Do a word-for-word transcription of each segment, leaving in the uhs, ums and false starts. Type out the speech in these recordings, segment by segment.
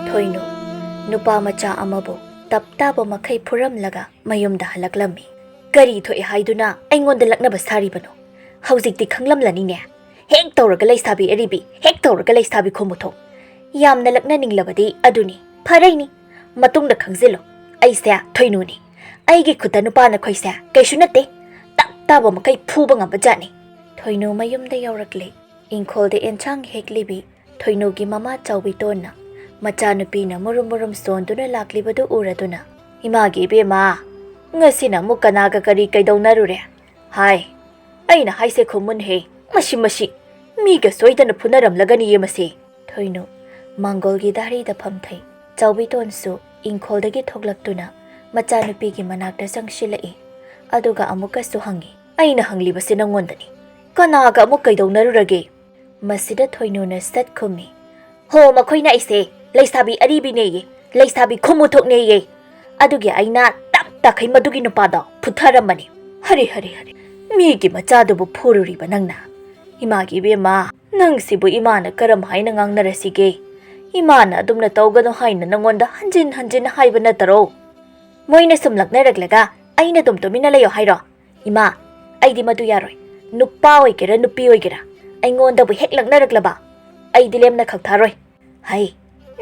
ꯊꯣꯏꯅꯨ, ꯅꯨꯄꯥ ꯃꯆꯥ ꯑꯃꯕꯨ ꯇꯞ ꯇꯥꯕ ꯃꯈꯩ ꯐꯨꯔꯝꯂꯒ ꯃꯌꯨꯝꯗ ꯍꯜꯂꯛꯂꯝꯃꯤ꯫ "ꯀꯔꯤ ꯊꯣꯛꯑꯦ ꯍꯥꯏꯗꯨꯅ ꯑꯩꯉꯣꯟꯗ ꯂꯛꯅꯕ ꯁꯥꯔꯤꯕꯅꯣ? ꯍꯧꯖꯤꯛꯇꯤ ꯈꯪꯂꯝꯂꯅꯤꯅꯦ꯫ ꯍꯦꯛ ꯇꯧꯔꯒ ꯂꯩꯁꯥꯕꯤ ꯑꯔꯤꯕꯤ, ꯍꯦꯛ ꯇꯧꯔꯒ ꯂꯩꯁꯥꯕꯤ ꯈꯣꯝꯃꯨꯊꯣꯛ꯫ ꯌꯥꯝꯅ ꯂꯛꯅꯅꯤꯡꯂꯕꯗꯤ ꯑꯗꯨꯅꯤ, ꯐꯔꯩꯅꯤ꯫ ꯃꯇꯨꯡꯗ ꯈꯪꯖꯤꯜꯂꯨ, ꯑꯩꯁꯦ ꯊꯣꯏꯅꯨꯅꯤ꯫ ꯑꯩꯒꯤ ꯈꯨꯠꯇ ꯅꯨꯄꯥ ꯅꯈꯣꯏꯁꯦ ꯀꯩꯁꯨ ꯅꯠꯇꯦ꯫ ꯇꯞ ꯇꯥꯕ ꯃꯈꯩ ꯐꯨꯕ ꯉꯝꯕ ꯖꯥꯠꯅꯤ꯫" ꯊꯣꯏꯅꯨ ꯃꯌꯨꯝꯗ ꯌꯧꯔꯛꯂꯦ꯫ ꯏꯪꯈꯣꯜꯗ ꯑꯦꯟꯁꯥꯡ ꯍꯦꯛꯂꯤꯕꯤ ꯊꯣꯏꯅꯨꯒꯤ ꯃꯃꯥ ꯆꯥꯎꯕꯤꯇꯣꯟꯅ ꯃꯆꯥꯅꯨꯄꯤꯅ ꯃꯨꯔꯨꯝ ꯃꯨꯔꯨꯝ ꯆꯣꯟꯗꯨꯅ ꯂꯥꯛꯂꯤꯕꯗꯨ ꯎꯔꯗꯨꯅ, "ꯏꯃꯥꯒꯤ ꯏꯕꯦꯝꯃ, ꯉꯁꯤꯅ ꯑꯃꯨꯛ ꯀꯅꯥꯒ ꯀꯔꯤ ꯀꯩꯗꯧꯅꯔꯨꯔꯦ? ꯍꯥꯏ, ꯑꯩꯅ ꯍꯥꯏꯁꯦ ꯈꯨꯝꯃꯨꯟꯍꯦ, ꯃꯁꯤ, ꯃꯁꯤ, ꯃꯤꯒ ꯁꯣꯏꯗꯅ ꯐꯨꯅꯔꯝꯂꯒꯅꯤꯌꯦ ꯃꯁꯤ꯫" ꯊꯣꯏꯅꯨ ꯃꯥꯡꯒꯣꯜꯒꯤ ꯗꯥꯔꯤꯗ ꯐꯝꯊꯩ꯫ ꯆꯥꯎꯕꯤꯇꯣꯟꯁꯨ ꯏꯪꯈꯣꯜꯗꯒꯤ ꯊꯣꯛꯂꯛꯇꯨꯅ ꯃꯆꯥꯅꯨꯄꯤꯒꯤ ꯃꯅꯥꯛꯇ ꯆꯪꯁꯤꯜꯂꯛꯏ꯫ ꯑꯗꯨꯒ ꯑꯃꯨꯛꯀꯁꯨ ꯍꯪꯉꯤ, "ꯑꯩꯅ ꯍꯪꯂꯤꯕꯁꯤ ꯅꯪꯉꯣꯟꯗꯅꯤ꯫ ꯀꯅꯥꯒ ꯑꯃꯨꯛ ꯀꯩꯗꯧꯅꯔꯨꯔꯒꯦ?" ꯃꯁꯤꯗ ꯊꯣꯏꯅꯨꯅ ꯁꯠ ꯈꯨꯝꯃꯤ, "ꯍꯣ, ꯃꯈꯣꯏꯅ ꯑꯩꯁꯦ ꯂꯩꯁꯥꯕꯤ ꯑꯔꯤꯕꯤꯅꯦꯌꯦ, ꯂꯩꯁꯥꯕꯤ ꯈꯨꯃꯨꯊꯣꯛꯅꯦꯌꯦ꯫ ꯑꯗꯨꯒꯤ ꯑꯩꯅ ꯇꯞ ꯇꯥꯈꯩ ꯃꯗꯨꯒꯤ ꯅꯨꯄꯥꯗꯣ ꯐꯨꯊꯔꯝꯕꯅꯤ꯫" "ꯍꯔꯦ, ꯍꯔꯦ, ꯍꯔꯦ, ꯃꯤꯒꯤ ꯃꯆꯥꯗꯨꯕꯨ ꯐꯨꯔꯨꯔꯤꯕ ꯅꯪꯅ? ꯏꯃꯥꯒꯤ ꯏꯕꯦꯝꯃ, ꯅꯪꯁꯤꯕꯨ ꯏꯃꯥꯅ ꯀꯔꯝ ꯍꯥꯏꯅ ꯉꯥꯡꯅꯔꯁꯤꯒꯦ? ꯏꯃꯥꯅ ꯑꯗꯨꯝꯅ ꯇꯧꯒꯅꯨ ꯍꯥꯏꯅ ꯅꯪꯉꯣꯟꯗ ꯍꯟꯖꯤꯟ ꯍꯟꯖꯤꯟ ꯍꯥꯏꯕ ꯅꯠꯇꯔꯣ? ꯃꯣꯏꯅ ꯁꯨꯝ ꯂꯛꯅꯔꯛꯂꯒ ꯑꯩꯅ ꯑꯗꯨꯝ ꯇꯨꯃꯤꯟꯅ ꯂꯩꯌꯣ ꯍꯥꯏꯔꯣ? ꯏꯃꯥ, ꯑꯩꯗꯤ ꯃꯗꯨ ꯌꯥꯔꯣꯏ꯫ ꯅꯨꯄꯥ ꯑꯣꯏꯒꯦꯔꯥ ꯅꯨꯄꯤ ꯑꯣꯏꯒꯦꯔꯥ, ꯑꯩꯉꯣꯟꯗꯕꯨ ꯍꯦꯛ ꯂꯛꯅꯔꯛꯂꯕ, ꯑꯩꯗꯤ ꯂꯦꯝꯅ ꯈꯛ ꯊꯥꯔꯣꯏ꯫ ꯍꯩ,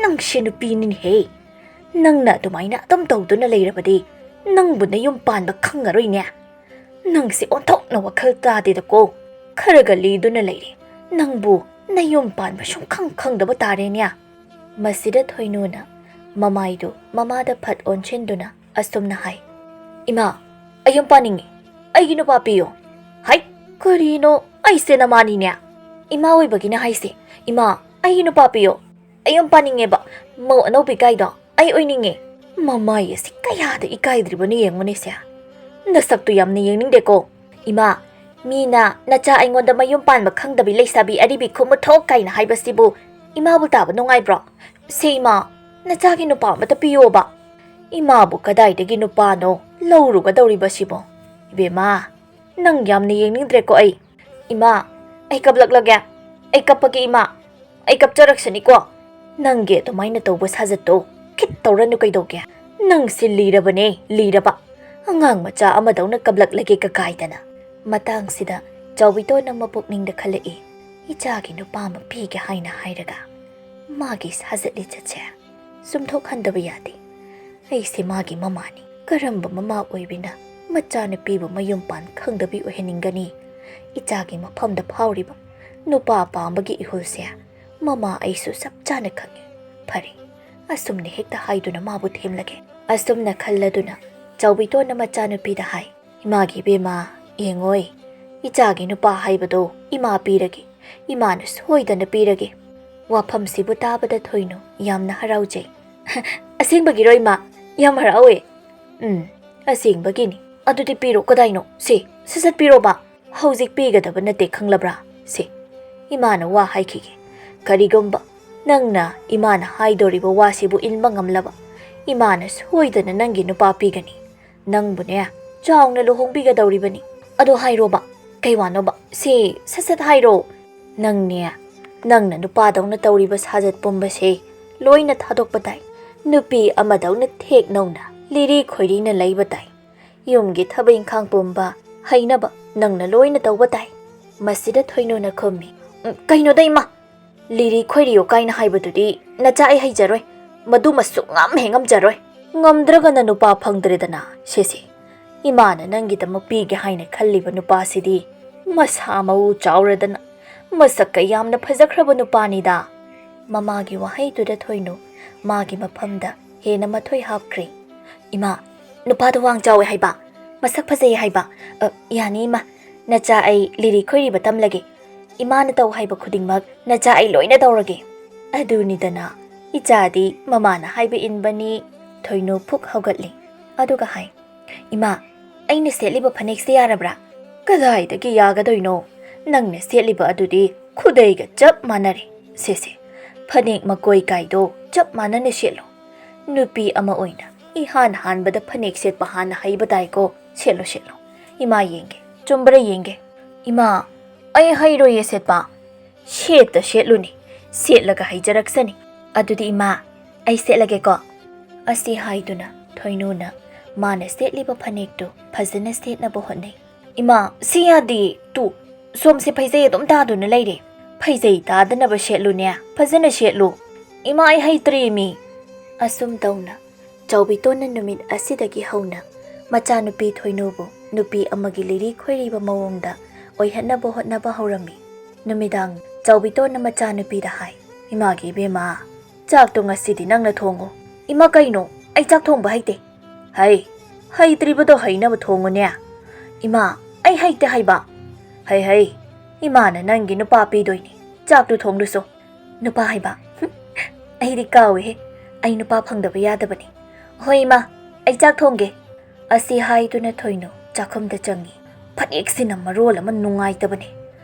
ꯅꯪꯁꯤ ꯅꯨꯄꯤꯅꯤꯅꯦꯍꯦ꯫ ꯅꯪꯅ ꯑꯗꯨꯃꯥꯏꯅ ꯑꯗꯨꯝ ꯇꯧꯗꯨꯅ ꯂꯩꯔꯕꯗꯤ ꯅꯪꯕꯨ ꯅꯌꯨꯝ ꯄꯥꯟꯕ ꯈꯪꯉꯔꯣꯏꯅꯦ꯫ ꯅꯪꯁꯤ ꯑꯣꯟꯊꯣꯛꯅ ꯋꯥꯈꯜ ꯇꯥꯗꯦꯗꯀꯣ꯫ ꯈꯔꯒ ꯂꯤꯗꯨꯅ ꯂꯩꯔꯦ꯫ ꯅꯪꯕꯨ ꯅꯌꯨꯝ ꯄꯥꯟꯕ ꯁꯨꯡꯈꯪ ꯈꯪꯗꯕ ꯇꯥꯔꯦꯅꯦ꯫" ꯃꯁꯤꯗ ꯊꯣꯏꯅꯨꯅ ꯃꯃꯥꯏꯗꯨ ꯃꯃꯥꯗ ꯐꯠ ꯑꯣꯟꯁꯤꯟꯗꯨꯅ ꯑꯁꯨꯝꯅ ꯍꯥꯏ, "ꯏꯃꯥ, ꯑꯩ ꯌꯨꯝ ꯄꯥꯅꯤꯡꯉꯤ꯫ ꯑꯩꯒꯤ ꯅꯨꯄꯥ ꯄꯤꯌꯣ꯫" "ꯍꯥꯏ, ꯀꯔꯤꯅꯣ? ꯑꯩꯁꯦ ꯅꯃꯥꯅꯤꯅꯦ꯫" "ꯏꯃꯥ ꯑꯣꯏꯕꯒꯤꯅ ꯍꯥꯏꯁꯦ꯫ ꯏꯃꯥ, ꯑꯩꯒꯤ ꯅꯨꯄꯥ ꯄꯤꯌꯣ꯫ ꯑꯩ ꯌꯨꯝ ꯄꯥꯅꯤꯡꯉꯦꯕ꯫ ꯃꯧ ꯑꯅꯧꯕꯤ ꯀꯥꯏꯗꯣ ꯑꯩ ꯑꯣꯏꯅꯤꯡꯉꯦ꯫" ꯃꯃꯥꯏ ꯑꯁꯤ ꯀꯌꯥꯗ ꯏꯀꯥꯏꯗ꯭ꯔꯤꯕꯅꯣ ꯌꯦꯡꯉꯨꯅꯦꯁꯦ꯫ "ꯅꯁꯛꯇꯨ ꯌꯥꯝꯅ ꯌꯦꯡꯅꯤꯡꯗꯦꯀꯣ꯫ ꯏꯃꯥ, ꯃꯤꯅ ꯅꯆꯥ ꯑꯩꯉꯣꯟꯗ ꯃꯌꯨꯝ ꯄꯥꯟꯕ ꯈꯪꯗꯕꯤ ꯂꯩꯁꯥꯕꯤ ꯑꯔꯤꯕꯤ ꯈꯨꯃꯨꯊꯣꯛ ꯀꯥꯏꯅ ꯍꯥꯏꯕꯁꯤꯕꯨ ꯏꯃꯥꯕꯨ ꯇꯥꯕ ꯅꯨꯡꯉꯥꯏꯕ꯭ꯔꯣ? ꯁꯦ ꯏꯃꯥ, ꯅꯆꯥꯒꯤ ꯅꯨꯄꯥ ꯑꯃꯇ ꯄꯤꯌꯣꯕ꯫" "ꯏꯃꯥꯕꯨ ꯀꯗꯥꯏꯗꯒꯤ ꯅꯨꯄꯥꯅꯣ ꯂꯧꯔꯨꯒꯗꯧꯔꯤꯕꯁꯤꯕꯣ? ꯏꯕꯦꯝꯃ, ꯅꯪ ꯌꯥꯝꯅ ꯌꯦꯡꯅꯤꯡꯗ꯭ꯔꯦꯀꯣ ꯑꯩ꯫ ꯏꯃꯥ, ꯑꯩ ꯀꯞꯂꯛꯂꯒꯦ꯫ ꯑꯩ ꯀꯞꯄꯒꯦ ꯏꯃꯥ꯫ ꯑꯩ ꯀꯞꯆꯔꯛꯁꯅꯤꯀꯣ꯫ "ꯅꯪꯒꯤ ꯑꯗꯨꯃꯥꯏꯅ ꯇꯧꯕ ꯁꯥꯖꯠꯇꯣ ꯈꯤꯠ ꯇꯧꯔꯅꯨ ꯀꯩꯗꯧꯒꯦ? ꯅꯪꯁꯤ ꯂꯤꯔꯕꯅꯦ, ꯂꯤꯔꯕ꯫ ꯑꯉꯥꯡ ꯃꯆꯥ ꯑꯃꯗꯧꯅ ꯀꯞꯂꯛꯂꯒꯦ ꯀꯀꯥꯏꯗꯅ?" ꯃꯇꯥꯡꯁꯤꯗ ꯆꯥꯎꯕꯤꯇꯣꯟ ꯑꯃ ꯄꯨꯛꯅꯤꯡꯗ ꯈꯜꯂꯛꯏ꯫ "ꯏꯆꯥꯒꯤ ꯅꯨꯄꯥ ꯑꯃ ꯄꯤꯒꯦ ꯍꯥꯏꯅ ꯍꯥꯏꯔꯒ ꯃꯥꯒꯤ ꯁꯥꯖꯠ ꯂꯤꯆꯠꯁꯦ ꯆꯨꯝꯊꯣꯛꯍꯟꯗꯕ ꯌꯥꯗꯦ꯫ ꯑꯩꯁꯦ ꯃꯥꯒꯤ ꯃꯃꯥꯅꯤ꯫ ꯀꯔꯝꯕ ꯃꯃꯥ ꯑꯣꯏꯕꯤꯅ ꯃꯆꯥꯅꯨꯄꯤꯕꯨ ꯃꯌꯨꯝ ꯄꯥꯟ ꯈꯪꯗꯕꯤ ꯑꯣꯏꯍꯟꯅꯤꯡꯒꯅꯤ? ꯏꯆꯥꯒꯤ ꯃꯐꯝꯗ ꯐꯥꯎꯔꯤꯕ ꯅꯨꯄꯥ ꯄꯥꯝꯕꯒꯤ ꯏꯍꯨꯜꯁꯦ ꯃꯃꯥ ꯑꯩꯁꯨ ꯆꯞ ꯆꯥꯅ ꯈꯪꯉꯤ꯫ ꯐꯔꯦ, ꯑꯁꯨꯝꯅ ꯍꯦꯛꯇ ꯍꯥꯏꯗꯨꯅ ꯃꯥꯕꯨ ꯊꯦꯝꯂꯒꯦ꯫" ꯑꯁꯨꯝꯅ ꯈꯜꯂꯗꯨꯅ ꯆꯥꯎꯕꯤꯇꯣꯟꯅ ꯃꯆꯥꯅꯨꯄꯤꯗ ꯍꯥꯏ, "ꯏꯃꯥꯒꯤ ꯏꯕꯦꯝꯃ, ꯌꯦꯡꯉꯣꯏ, ꯏꯆꯥꯒꯤ ꯅꯨꯄꯥ ꯍꯥꯏꯕꯗꯣ ꯏꯃꯥ ꯄꯤꯔꯒꯦ, ꯏꯃꯥꯅ ꯁꯣꯏꯗꯅ ꯄꯤꯔꯒꯦ꯫" ꯋꯥꯐꯝꯁꯤꯕꯨ ꯇꯥꯕꯗ ꯊꯣꯏꯅꯨ ꯌꯥꯝꯅ ꯍꯔꯥꯎꯖꯩ꯫ "ꯑꯁꯦꯡꯕꯒꯤꯔꯣ ꯏꯃꯥ? ꯌꯥꯝ ꯍꯔꯥꯎꯋꯦ꯫" "ꯎꯝ, ꯑꯁꯦꯡꯕꯒꯤꯅꯤ꯫" "ꯑꯗꯨꯗꯤ ꯄꯤꯔꯣ, ꯀꯗꯥꯏꯅꯣ? ꯁꯦ, ꯁꯠ ꯁꯠ ꯄꯤꯔꯣꯕ꯫" "ꯍꯧꯖꯤꯛ ꯄꯤꯒꯗꯕ ꯅꯠꯇꯦ, ꯈꯪꯂꯕ꯭ꯔꯥ? ꯁꯦ, ꯏꯃꯥꯅ ꯋꯥ ꯍꯥꯏꯈꯤꯒꯦ꯫ ꯀꯔꯤꯒꯨꯝꯕ ꯅꯪꯅ ꯏꯃꯥꯅ ꯍꯥꯏꯗꯣꯔꯤꯕ ꯋꯥꯁꯤꯕꯨ ꯏꯟꯕ ꯉꯝꯂꯕ, ꯏꯃꯥꯅ ꯁꯣꯏꯗꯅ ꯅꯪꯒꯤ ꯅꯨꯄꯥ ꯄꯤꯒꯅꯤ꯫ ꯅꯪꯕꯨꯅꯦ, ꯆꯥꯎꯅ ꯂꯨꯍꯣꯡꯕꯤꯒꯗꯧꯔꯤꯕꯅꯤ꯫ ꯑꯗꯣ ꯍꯥꯏꯔꯣꯕ, ꯀꯩ ꯋꯥꯅꯣꯕ? ꯁꯦ, ꯁꯠ ꯁꯠ ꯍꯥꯏꯔꯣ꯫" "ꯅꯪꯅꯦ, ꯅꯪꯅ ꯅꯨꯄꯥꯗꯧꯅ ꯇꯧꯔꯤꯕ ꯁꯥꯖꯠ ꯄꯨꯝꯕꯁꯦ ꯂꯣꯏꯅ ꯊꯥꯗꯣꯛꯄ ꯇꯥꯏ꯫ ꯅꯨꯄꯤ ꯑꯃꯗꯧꯅ ꯊꯦꯛ ꯅꯧꯅ ꯂꯤꯔꯤ ꯈꯣꯏꯔꯤꯅ ꯂꯩꯕ ꯇꯥꯏ꯫ ꯌꯨꯝꯒꯤ ꯊꯕꯛ ꯏꯪꯈꯥꯡ ꯄꯨꯝꯕ ꯍꯩꯅꯕ ꯅꯪꯅ ꯂꯣꯏꯅ ꯇꯧꯕ ꯇꯥꯏ꯫" ꯃꯁꯤꯗ ꯊꯣꯏꯅꯨꯅ ꯈꯨꯝꯃꯤ, "ꯎꯝ, ꯀꯩꯅꯣꯗ ꯏꯃꯥ? ꯂꯤꯔꯤ ꯈꯣꯏꯔꯤꯌꯣ ꯀꯥꯏꯅ ꯍꯥꯏꯕꯗꯨꯗꯤ ꯅꯆꯥ ꯑꯩ ꯍꯩꯖꯔꯣꯏ꯫ ꯃꯗꯨꯃ ꯁꯨꯡꯉꯝ ꯍꯦꯛ ꯉꯝꯖꯔꯣꯏ꯫ ꯉꯝꯗ꯭ꯔꯒꯅ ꯅꯨꯄꯥ ꯐꯪꯗ꯭ꯔꯦꯗꯅ, ꯁꯦꯁꯦ꯫ ꯏꯃꯥꯅ ꯅꯪꯒꯤꯗꯃꯛ ꯄꯤꯒꯦ ꯍꯥꯏꯅ ꯈꯜꯂꯤꯕ ꯅꯨꯄꯥꯁꯤꯗꯤ ꯃꯁꯥ ꯃꯎ ꯆꯥꯎꯔꯗꯅ ꯃꯁꯛꯀ ꯌꯥꯝꯅ ꯐꯖꯈ꯭ꯔꯕ ꯅꯨꯄꯥꯅꯤꯗ꯫" ꯃꯃꯥꯒꯤ ꯋꯥꯍꯩꯗꯨꯗ ꯊꯣꯏꯅꯨ ꯃꯥꯒꯤ ꯃꯐꯝꯗ ꯍꯦꯟꯅ ꯃꯊꯣꯏ ꯍꯥꯞꯈ꯭ꯔꯦ꯫ "ꯏꯃꯥ, ꯅꯨꯄꯥꯗꯣ ꯋꯥꯡ ꯆꯥꯎꯋꯦ ꯍꯥꯏꯕ, ꯃꯁꯛ ꯐꯖꯩ ꯍꯥꯏꯕ꯫ ꯑ, ꯌꯥꯅꯤ ꯏꯃꯥ, ꯅꯆꯥ ꯑꯩ ꯂꯤꯔꯤ ꯈꯣꯏꯔꯤꯕ ꯇꯝꯂꯒꯦ꯫ ꯏꯃꯥꯅ ꯇꯧ ꯍꯥꯏꯕ ꯈꯨꯗꯤꯡꯃꯛ ꯅꯆꯥ ꯑꯩ ꯂꯣꯏꯅ ꯇꯧꯔꯒꯦ꯫" ꯑꯗꯨꯅꯤꯗꯅ, ꯏꯆꯥꯗꯤ ꯃꯃꯥꯅ ꯍꯥꯏꯕ ꯏꯟꯕꯅꯤ꯫ ꯊꯣꯏꯅꯨ ꯐꯨꯛ ꯍꯧꯒꯠꯂꯤ꯫ ꯑꯗꯨꯒ ꯍꯥꯏ, "ꯏꯃꯥ, ꯑꯩꯅ ꯁꯦꯠꯂꯤꯕ ꯐꯅꯦꯛꯁꯦ ꯌꯥꯔꯕ꯭ꯔꯥ?" "ꯀꯗꯥꯏꯗꯒꯤ ꯌꯥꯒꯗꯣꯏꯅꯣ? ꯅꯪꯅ ꯁꯦꯠꯂꯤꯕ ꯑꯗꯨꯗꯤ ꯈꯨꯗꯩꯒ ꯆꯞ ꯃꯥꯟꯅꯔꯦ꯫ ꯁꯦꯁꯦ, ꯐꯅꯦꯛ ꯃꯀꯣꯏ ꯀꯥꯏꯗꯣ ꯆꯞ ꯃꯥꯟꯅꯅ ꯁꯦꯠꯂꯣ꯫ ꯅꯨꯄꯤ ꯑꯃ ꯑꯣꯏꯅ ꯏꯍꯥꯟ ꯍꯥꯟꯕꯗ ꯐꯅꯦꯛ ꯁꯦꯠꯄ ꯍꯥꯟꯅ ꯍꯩꯕ ꯇꯥꯏꯀꯣ꯫ ꯁꯦꯠꯂꯣ, ꯁꯦꯠꯂꯣ꯫ ꯏꯃꯥ ꯌꯦꯡꯒꯦ, ꯆꯨꯝꯕ꯭ꯔꯥ ꯌꯦꯡꯒꯦ꯫" "ꯏꯃꯥ, ꯑꯩ ꯍꯩꯔꯣꯏꯌꯦ ꯁꯦꯠꯄ꯫" "ꯁꯦꯠꯇ ꯁꯦꯠꯂꯨꯅꯦ, ꯁꯦꯠꯂꯒ ꯍꯩꯖꯔꯛꯁꯅꯤ꯫" "ꯑꯗꯨꯗꯤ ꯏꯃꯥ, ꯑꯩ ꯁꯦꯠꯂꯒꯦꯀꯣ?" ꯑꯁꯤ ꯍꯥꯏꯗꯨꯅ ꯊꯣꯏꯅꯨꯅ ꯃꯥꯅ ꯁꯦꯠꯂꯤꯕ ꯐꯅꯦꯛꯇꯨ ꯐꯖꯅ ꯁꯦꯠꯅꯕ ꯍꯣꯠꯅꯩ꯫ "ꯏꯃꯥ, ꯁꯤ ꯌꯥꯗꯦ꯫ ꯇꯨ, ꯁꯣꯝꯁꯦ ꯐꯩꯖꯩ ꯑꯗꯨꯝ ꯇꯥꯗꯨꯅ ꯂꯩꯔꯦ꯫ ꯐꯩꯖꯩ ꯇꯥꯗꯅꯕ ꯁꯦꯠꯂꯨꯅꯦ, ꯐꯖꯅ ꯁꯦꯠꯂꯨ꯫ ꯏꯃꯥ, ꯑꯩ ꯍꯩꯇ꯭ꯔꯦꯃꯤ!" ꯑꯁꯨꯝ ꯇꯧꯅ ꯆꯥꯎꯕꯤꯇꯣꯟꯅ ꯅꯨꯃꯤꯠ ꯑꯁꯤꯗꯒꯤ ꯍꯧꯅ ꯃꯆꯥꯅꯨꯄꯤ ꯊꯣꯏꯅꯨꯕꯨ ꯅꯨꯄꯤ ꯑꯃꯒꯤ ꯂꯤꯔꯤ ꯈꯣꯏꯔꯤꯕ ꯃꯑꯣꯡꯗ ꯑꯣꯏꯍꯟꯅꯕ ꯍꯣꯠꯅꯕ ꯍꯧꯔꯝꯃꯤ꯫ ꯅꯨꯃꯤꯗꯥꯡ ꯆꯥꯎꯕꯤꯇꯣꯟꯅ ꯃꯆꯥꯅꯨꯄꯤꯗ ꯍꯥꯏ, "ꯏꯃꯥꯒꯤ ꯏꯕꯦꯝꯃ, ꯆꯥꯛꯇꯣ ꯉꯁꯤꯗꯤ ꯅꯪꯅ ꯊꯣꯡꯉꯨ꯫" "ꯏꯃꯥ, ꯀꯩꯅꯣ? ꯑꯩ ꯆꯥꯛ ꯊꯣꯡꯕ ꯍꯩꯇꯦ꯫" "ꯍꯩ, ꯍꯩꯇ꯭ꯔꯤꯕꯗꯣ ꯍꯩꯅꯕ ꯊꯣꯡꯉꯨꯅꯦ꯫" "ꯏꯃꯥ, ꯑꯩ ꯍꯩꯇꯦ ꯍꯥꯏꯕ꯫" "ꯍꯩ, ꯍꯩ, ꯏꯃꯥꯅ ꯅꯪꯒꯤ ꯅꯨꯄꯥ ꯄꯤꯗꯣꯏꯅꯤ꯫ ꯆꯥꯛꯇꯨ ꯊꯣꯡꯂꯨꯁꯣ꯫" "ꯅꯨꯄꯥ ꯍꯥꯏꯕ? ꯍꯨꯝ, ꯑꯩꯗꯤ ꯀꯥꯎꯏꯍꯦ꯫ ꯑꯩ ꯅꯨꯄꯥ ꯐꯪꯗꯕ ꯌꯥꯗꯕꯅꯤ꯫ ꯍꯣꯏ ꯏꯃꯥ, ꯑꯩ ꯆꯥꯛ ꯊꯣꯡꯒꯦ꯫" ꯑꯁꯤ ꯍꯥꯏꯗꯨꯅ ꯊꯣꯏꯅꯨ ꯆꯥꯛꯈꯨꯝꯗ ꯆꯪꯉꯤ꯫ ꯐꯅꯦꯛꯁꯤꯅ ꯃꯔꯣꯜ ꯑꯃ ꯅꯨꯡꯉꯥꯏꯇꯕꯅꯦ꯫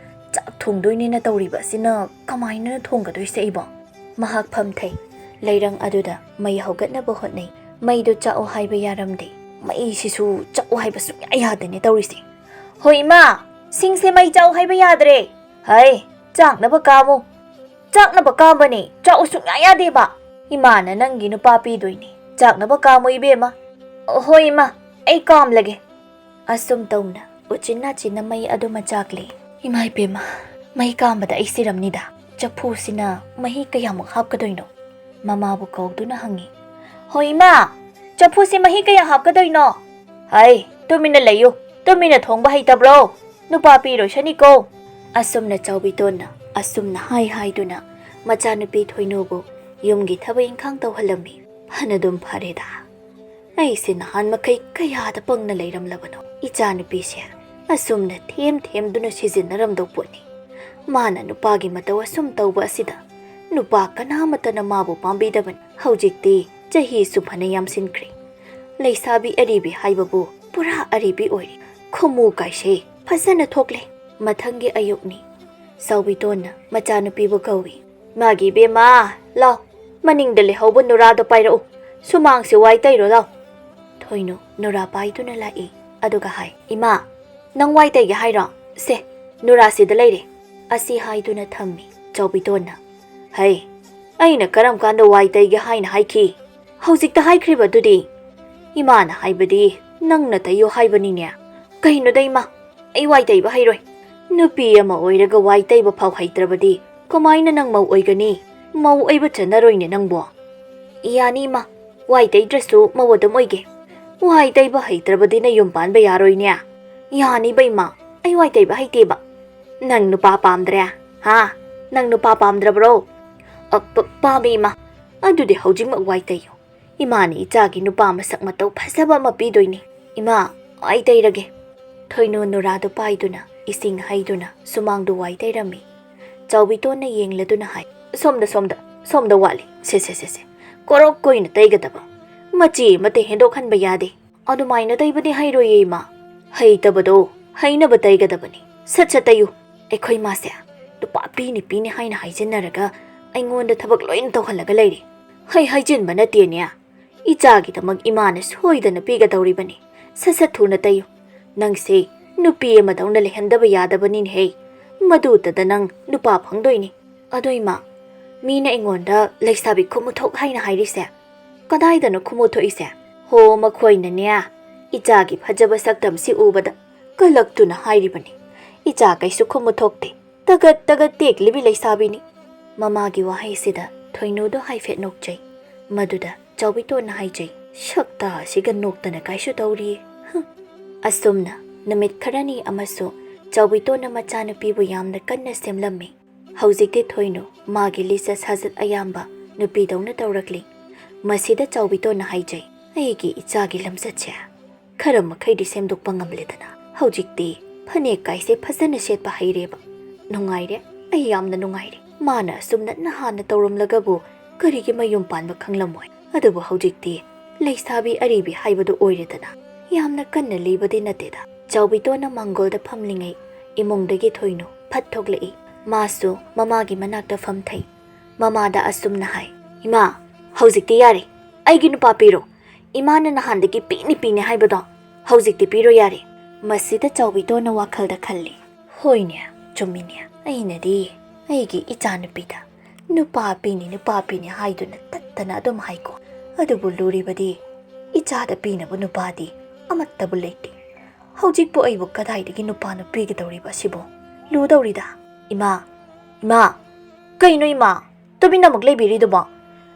ꯆꯥꯛ ꯊꯣꯡꯗꯣꯏꯅꯦꯅ ꯇꯧꯔꯤꯕ ꯑꯁꯤꯅ ꯀꯃꯥꯏꯅꯅ ꯊꯣꯡꯒꯗꯣꯏꯁꯦ ꯑꯩꯕꯣ? ꯃꯍꯥꯛ ꯐꯝꯊꯩ꯫ ꯂꯩꯔꯪ ꯑꯗꯨꯗ ꯃꯩ ꯍꯧꯒꯠꯅꯕ ꯍꯣꯠꯅꯩ꯫ ꯃꯩꯗꯨ ꯆꯥꯛꯑꯣ ꯍꯥꯏꯕ ꯌꯥꯔꯝꯗꯦ꯫ ꯃꯩꯁꯤꯁꯨ ꯆꯥꯛꯑꯣ ꯍꯥꯏꯕ ꯁꯨꯡꯌꯥ ꯌꯥꯗꯦꯅꯦ ꯇꯧꯔꯤꯁꯦ꯫ "ꯍꯣꯏ ꯏꯃꯥ, ꯁꯤꯡꯁꯦ ꯃꯩ ꯆꯥꯛꯑꯣ ꯍꯥꯏꯕ ꯌꯥꯗ꯭ꯔꯦ꯫" "ꯍꯩ, ꯆꯥꯛꯅꯕ ꯀꯥꯝꯃꯨ꯫" "ꯆꯥꯛꯅꯕ ꯀꯥꯝꯕꯅꯦ, ꯆꯥꯛꯑꯣ ꯁꯨꯡꯌꯥ ꯌꯥꯗꯦꯕ꯫" "ꯏꯃꯥꯅ ꯅꯪꯒꯤ ꯅꯨꯄꯥ ꯄꯤꯗꯣꯏꯅꯦ, ꯆꯥꯛꯅꯕ ꯀꯥꯝꯃꯨ ꯏꯕꯦꯝꯃ꯫" "ꯍꯣꯏ ꯏꯃꯥ, ꯑꯩ ꯀꯥꯝꯂꯒꯦ꯫" ꯑꯁꯨꯝ ꯇꯧꯅ ꯎꯆꯤꯟ ꯅꯥꯆꯤꯟꯅ ꯃꯩ ꯑꯗꯨ ꯃꯆꯥꯛꯂꯦ꯫ "ꯏꯃꯥ ꯏꯕꯦꯝꯃ, ꯃꯩ ꯀꯥꯝꯕꯗ ꯑꯩ ꯁꯤꯔꯝꯅꯤꯗ꯫ ꯆꯐꯨꯁꯤꯅ ꯃꯍꯤ ꯀꯌꯥꯃꯨꯛ ꯍꯥꯞꯀꯗꯣꯏꯅꯣ?" ꯃꯃꯥꯕꯨ ꯀꯧꯗꯨꯅ ꯍꯪꯉꯤ꯫ "ꯍꯣꯏ ꯏꯃꯥ, ꯆꯐꯨꯁꯤ ꯃꯍꯤ ꯀꯌꯥ ꯍꯥꯞꯀꯗꯣꯏꯅꯣ?" "ꯍꯩ, ꯇꯨꯃꯤꯟꯅ ꯂꯩꯌꯨ꯫ ꯇꯨꯃꯤꯟꯅ ꯊꯣꯡꯕ ꯍꯩꯇꯕ꯭ꯔꯣ? ꯅꯨꯄꯥ ꯄꯤꯔꯣꯏꯁꯅꯤꯀꯣ꯫" ꯑꯁꯨꯝꯅ ꯆꯥꯎꯕꯤꯇꯣꯟꯅ ꯑꯁꯨꯝꯅ ꯍꯥꯏ ꯍꯥꯏꯗꯨꯅ ꯃꯆꯥꯅꯨꯄꯤ ꯊꯣꯏꯅꯨꯕꯨ ꯌꯨꯝꯒꯤ ꯊꯕꯛ ꯏꯪꯈꯥꯡ ꯇꯧꯍꯜꯂꯝꯃꯤ꯫ ꯐꯅꯗꯨꯝ ꯐꯔꯦꯗ꯫ ꯑꯩꯁꯦ ꯅꯍꯥꯟ ꯃꯈꯩ ꯀꯌꯥꯗ ꯄꯪꯅ ꯂꯩꯔꯝꯂꯕꯅꯣ? ꯏꯆꯥꯅꯨꯄꯤꯁꯦ ꯑꯁꯨꯝꯅ ꯊꯦꯝ ꯊꯦꯝꯗꯨꯅ ꯁꯤꯖꯤꯟꯅꯔꯝꯗꯧ ꯄꯣꯠꯅꯤ꯫ ꯃꯥꯅ ꯅꯨꯄꯥꯒꯤ ꯃꯇꯧ ꯑꯁꯨꯝ ꯇꯧꯕ ꯑꯁꯤꯗ ꯅꯨꯄꯥ ꯀꯅꯥꯃꯠꯇꯅ ꯃꯥꯕꯨ ꯄꯥꯝꯕꯤꯗꯕꯅꯤ꯫ ꯍꯧꯖꯤꯛꯇꯤ ꯆꯍꯤꯁꯨ ꯐꯅ ꯌꯥꯝꯁꯤꯟꯈ꯭ꯔꯦ꯫ ꯂꯩꯁꯥꯕꯤ ꯑꯔꯤꯕꯤ ꯍꯥꯏꯕꯕꯨ ꯄꯨꯔꯥ ꯑꯔꯤꯕꯤ ꯑꯣꯏꯔꯦ꯫ ꯈꯨꯃꯨ ꯀꯥꯏꯁꯦ ꯐꯖꯅ ꯊꯣꯛꯂꯦ꯫ ꯃꯊꯪꯒꯤ ꯑꯌꯨꯛꯅꯤ꯫ ꯆꯥꯎꯕꯤꯇꯣꯟꯅ ꯃꯆꯥꯅꯨꯄꯤꯕꯨ ꯀꯧꯏ꯫ "ꯃꯥꯒꯤ ꯏꯕꯦꯝꯃ, ꯂꯥꯎ, ꯃꯅꯤꯡꯗ ꯂꯩꯍꯧꯕ ꯅꯨꯔꯥꯗꯣ ꯄꯥꯏꯔꯛꯎ꯫ ꯁꯨꯃꯥꯡꯁꯦ ꯋꯥꯏ ꯇꯩꯔꯣ ꯂꯥꯎ꯫" ꯊꯣꯏꯅꯨ ꯅꯨꯔꯥ ꯄꯥꯏꯗꯨꯅ ꯂꯥꯛꯏ꯫ ꯑꯗꯨꯒ ꯍꯥꯏ, "ꯏꯃꯥ, ꯅꯪ ꯋꯥꯏ ꯇꯩꯒꯦ ꯍꯥꯏꯔꯣ? ꯁꯦ, ꯅꯨꯔꯥꯁꯤꯗ ꯂꯩꯔꯦ꯫" ꯑꯁꯤ ꯍꯥꯏꯗꯨꯅ ꯊꯝꯃꯤ꯫ ꯆꯥꯎꯕꯤꯇꯣꯟꯅ, "ꯍꯩ, ꯑꯩꯅ ꯀꯔꯝ ꯀꯥꯟꯗ ꯋꯥꯏ ꯇꯩꯒꯦ ꯍꯥꯏꯅ ꯍꯥꯏꯈꯤ? ꯍꯧꯖꯤꯛꯇ ꯍꯥꯏꯈ꯭ꯔꯤꯕꯗꯨꯗꯤ꯫ ꯏꯃꯥꯅ ꯍꯥꯏꯕꯗꯤ ꯅꯪꯅ ꯇꯩꯌꯣ ꯍꯥꯏꯕꯅꯤꯅꯦ꯫ ꯀꯩꯅꯣꯗ ꯏꯃꯥ, ꯑꯩ ꯋꯥꯏ ꯇꯩꯕ ꯍꯩꯔꯣꯏ꯫ ꯅꯨꯄꯤ ꯑꯃ ꯑꯣꯏꯔꯒ ꯋꯥꯏ ꯇꯩꯕ ꯐꯥꯎ ꯍꯩꯇ꯭ꯔꯕꯗꯤ ꯀꯃꯥꯏꯅ ꯅꯪ ꯃꯧ ꯑꯣꯏꯒꯅꯤ? ꯃꯧ ꯑꯣꯏꯕ ꯆꯠꯅꯔꯣꯏꯅꯦ ꯅꯪꯕꯣ꯫ ꯌꯥꯅꯤ ꯏꯃꯥ, ꯋꯥꯏ ꯇꯩꯗ꯭ꯔꯁꯨ ꯃꯧ ꯑꯗꯨꯝ ꯑꯣꯏꯒꯦ꯫ ꯋꯥꯏ ꯇꯩꯕ ꯍꯩꯇ꯭ꯔꯕꯗꯤ ꯅꯌꯨꯝ ꯄꯥꯟꯕ ꯌꯥꯔꯣꯏꯅꯦ꯫ ꯌꯥꯅꯤꯕ ꯏꯃꯥ, ꯑꯩ ꯋꯥꯏ ꯇꯩꯕ ꯍꯩꯇꯦꯕ꯫ ꯅꯪ ꯅꯨꯄꯥ ꯄꯥꯝꯗ꯭ꯔꯦ? ꯍꯥ? ꯅꯪ ꯅꯨꯄꯥ ꯄꯥꯝꯗ꯭ꯔꯕ꯭ꯔꯣ? ꯑ, ꯄ-, ꯄꯥꯝꯃꯦ ꯏꯃꯥ꯫ ꯑꯗꯨꯗꯤ ꯍꯧꯖꯤꯛꯃꯛ ꯋꯥꯏ ꯇꯩꯌꯨ꯫ ꯏꯃꯥꯅ ꯏꯆꯥꯒꯤ ꯅꯨꯄꯥ ꯃꯁꯛ ꯃꯇꯧ ꯐꯖꯕ ꯑꯃ ꯄꯤꯗꯣꯏꯅꯤ꯫ ꯏꯃꯥ, ꯋꯥꯏ ꯇꯩꯔꯒꯦ꯫ ꯊꯣꯏꯅꯨ ꯅꯨꯔꯥꯗꯨ ꯄꯥꯏꯗꯨꯅ, ꯏꯁꯤꯡ ꯍꯩꯗꯨꯅ ꯁꯨꯃꯥꯡꯗꯨ ꯋꯥꯏ ꯇꯩꯔꯝꯃꯤ꯫ ꯆꯥꯎꯕꯤꯇꯣꯟꯅ ꯌꯦꯡꯂꯗꯨꯅ ꯍꯥꯏ, "ꯁꯣꯝꯗ, ꯁꯣꯝꯗ, ꯁꯣꯝꯗ ꯋꯥꯠꯂꯤ꯫ ꯁꯦ, ꯁꯦ, ꯁꯦ, ꯁꯦ꯫ ꯀꯣꯔꯣꯛ ꯀꯣꯏꯅ ꯇꯩꯒꯗꯕ꯫ ꯃꯆꯤ ꯑꯃꯠꯇ ꯍꯦꯟꯗꯣꯛꯍꯟꯕ ꯌꯥꯗꯦ꯫ ꯑꯗꯨꯃꯥꯏꯅ ꯇꯩꯕꯗꯤ ꯍꯩꯔꯣꯏꯌꯦ ꯏꯃꯥ꯫ ꯍꯩꯇꯕꯗꯣ ꯍꯩꯅꯕ ꯇꯩꯒꯗꯕꯅꯤ꯫ ꯁꯠ ꯁꯠ ꯇꯩꯌꯨ꯫ ꯑꯩꯈꯣꯏ ꯃꯥꯁꯦ ꯅꯨꯄꯥ ꯄꯤꯅꯤ ꯄꯤꯅꯤ ꯍꯥꯏꯅ ꯍꯥꯏꯖꯤꯟꯅꯔꯒ ꯑꯩꯉꯣꯟꯗ ꯊꯕꯛ ꯂꯣꯏꯅ ꯇꯧꯍꯜꯂꯒ ꯂꯩꯔꯦ꯫ ꯍꯩ ꯍꯩꯖꯤꯟꯕ ꯅꯠꯇꯦꯅꯦ꯫ ꯏꯆꯥꯒꯤꯗꯃꯛ ꯏꯃꯥꯅ ꯁꯣꯏꯗꯅ ꯄꯤꯒꯗꯧꯔꯤꯕꯅꯤ꯫ ꯁꯠ ꯁꯠ ꯊꯨꯅ ꯇꯩꯌꯨ꯫ ꯅꯪꯁꯦ ꯅꯨꯄꯤ ꯑꯃꯗꯧꯅ ꯂꯩꯍꯟꯗꯕ ꯌꯥꯗꯕꯅꯤꯅꯦꯍꯦ꯫ ꯃꯗꯨꯇꯗ ꯅꯪ ꯅꯨꯄꯥ ꯐꯪꯗꯣꯏꯅꯤ꯫ ꯑꯗꯣ ꯏꯃꯥ, ꯃꯤꯅ ꯑꯩꯉꯣꯟꯗ ꯂꯩꯁꯥꯕꯤ ꯈꯨꯃꯨꯊꯣꯛ ꯍꯥꯏꯅ ꯍꯥꯏꯔꯤꯁꯦ ꯀꯗꯥꯏꯗꯅꯣ ꯈꯨꯃꯨꯊꯣꯛꯏꯁꯦ? ꯍꯣ, ꯃꯈꯣꯏꯅꯅꯦ, ꯏꯆꯥꯒꯤ ꯐꯖꯕ ꯁꯛꯇꯝꯁꯤ ꯎꯕꯗ ꯀꯂꯛꯇꯨꯅ ꯍꯥꯏꯔꯤꯕꯅꯤ꯫ ꯏꯆꯥ ꯀꯩꯁꯨ ꯈꯨꯃꯨꯊꯣꯛꯇꯦ꯫ ꯇꯒꯠ ꯇꯒꯠ ꯇꯦꯛꯂꯤꯕꯤ ꯂꯩꯁꯥꯕꯤꯅꯤ꯫ ꯃꯃꯥꯒꯤ ꯋꯥꯍꯩꯁꯤꯗ ꯊꯣꯏꯅꯨꯗꯣ ꯍꯥꯏꯐꯦꯠ ꯅꯣꯛꯆꯩ꯫ ꯃꯗꯨꯗ ꯆꯥꯎꯕꯤꯇꯣꯟꯅ ꯍꯥꯏꯖꯩ, "ꯁꯛꯇꯥ ꯑꯁꯤꯒ ꯅꯣꯛꯇꯅ ꯀꯥꯏꯁꯨ ꯇꯧꯔꯤꯌꯦ꯫ ꯍꯝ!" ꯑꯁꯨꯝꯅ ꯅꯨꯃꯤꯠ ꯈꯔꯅꯤ ꯑꯃꯁꯨ ꯆꯥꯎꯕꯤꯇꯣꯟꯅ ꯃꯆꯥꯅꯨꯄꯤꯕꯨ ꯌꯥꯝꯅ ꯀꯟꯅ ꯁꯦꯝꯂꯝꯃꯤ꯫ ꯍꯧꯖꯤꯛꯇꯤ ꯊꯣꯏꯅꯨ ꯃꯥꯒꯤ ꯂꯤꯆꯠ ꯁꯥꯖꯠ ꯑꯌꯥꯝꯕ ꯅꯨꯄꯤꯗꯧꯅ ꯇꯧꯔꯛꯂꯤ꯫ ꯃꯁꯤꯗ ꯆꯥꯎꯕꯤꯇꯣꯟꯅ ꯍꯥꯏꯖꯩ, "ꯑꯩꯒꯤ ꯏꯆꯥꯒꯤ ꯂꯝꯆꯠꯁꯦ ꯈꯔ ꯃꯈꯩꯗꯤ ꯁꯦꯝꯗꯣꯛꯄ ꯉꯝꯂꯦꯗꯅ꯫ ꯍꯧꯖꯤꯛꯇꯤ ꯐꯅꯦꯛ ꯀꯥꯏꯁꯦ ꯐꯖꯅ ꯁꯦꯠꯄ ꯍꯩꯔꯦꯕ꯫ ꯅꯨꯡꯉꯥꯏꯔꯦ, ꯑꯩ ꯌꯥꯝꯅ ꯅꯨꯡꯉꯥꯏꯔꯦ꯫ ꯃꯥꯅ ꯑꯁꯨꯝꯅ ꯅꯍꯥꯟꯅ ꯇꯧꯔꯝꯂꯒꯕꯨ ꯀꯔꯤꯒꯤ ꯃꯌꯨꯝ ꯄꯥꯟꯕ ꯈꯪꯂꯝꯃꯣꯏ? ꯑꯗꯨꯕꯨ ꯍꯧꯖꯤꯛꯇꯤ ꯂꯩꯁꯥꯕꯤ ꯑꯔꯤꯕꯤ ꯍꯥꯏꯕꯗꯨ ꯑꯣꯏꯔꯦꯗꯅ꯫ ꯌꯥꯝꯅ ꯀꯟꯅ ꯂꯤꯕꯗꯤ ꯅꯠꯇꯦꯗ꯫" ꯆꯥꯎꯕꯤꯇꯣꯟꯅ ꯃꯥꯡꯒꯣꯜꯗ ꯐꯝꯂꯤꯉꯩ ꯏꯃꯨꯡꯗꯒꯤ ꯊꯣꯏꯅꯨ ꯐꯠ ꯊꯣꯛꯂꯛꯏ꯫ ꯃꯥꯁꯨ ꯃꯃꯥꯒꯤ ꯃꯅꯥꯛꯇ ꯐꯝꯊꯩ꯫ ꯃꯃꯥꯗ ꯑꯁꯨꯝꯅ ꯍꯥꯏ, "ꯏꯃꯥ, ꯍꯧꯖꯤꯛꯇꯤ ꯌꯥꯔꯦ꯫ ꯑꯩꯒꯤ ꯅꯨꯄꯥ ꯄꯤꯔꯣ꯫ ꯏꯃꯥꯅ ꯅꯍꯥꯟꯗꯒꯤ ꯄꯤꯅꯤ ꯄꯤꯅꯤ ꯍꯥꯏꯕꯗꯣ ꯍꯧꯖꯤꯛꯇꯤ ꯄꯤꯔꯣ ꯌꯥꯔꯦ꯫" ꯃꯁꯤꯗ ꯆꯥꯎꯕꯤꯇꯣꯟꯅ ꯋꯥꯈꯜꯗ ꯈꯜꯂꯤ, "ꯍꯣꯏꯅꯦ, ꯆꯨꯝꯃꯤꯅꯦ꯫ ꯑꯩꯅꯗꯤ ꯑꯩꯒꯤ ꯏꯆꯥꯅꯨꯄꯤꯗ "ꯅꯨꯄꯥ ꯄꯤꯅꯤ, ꯅꯨꯄꯥ ꯄꯤꯅꯤ" ꯍꯥꯏꯗꯨꯅ ꯇꯠꯇꯅ ꯑꯗꯨꯝ ꯍꯥꯏꯀꯣ꯫ ꯑꯗꯨꯕꯨ ꯂꯨꯔꯤꯕꯗꯤ, ꯏꯆꯥꯗ ꯄꯤꯅꯕ ꯅꯨꯄꯥꯗꯤ ꯑꯃꯠꯇꯕꯨ ꯂꯩꯇꯦ꯫ ꯍꯧꯖꯤꯛꯄꯨ ꯑꯩꯕꯨ ꯀꯗꯥꯏꯗꯒꯤ ꯅꯨꯄꯥꯅ ꯄꯤꯒꯗꯧꯔꯤꯕ ꯑꯁꯤꯕꯨ? ꯂꯨꯗꯧꯔꯤꯗ꯫ "ꯏꯃꯥ, ꯏꯃꯥ!" "ꯀꯩꯅꯣ ꯏꯃꯥ? ꯇꯨꯃꯤꯟꯅ ꯑꯃꯨꯛ ꯂꯩꯕꯤꯔꯤꯗꯨꯕꯣ?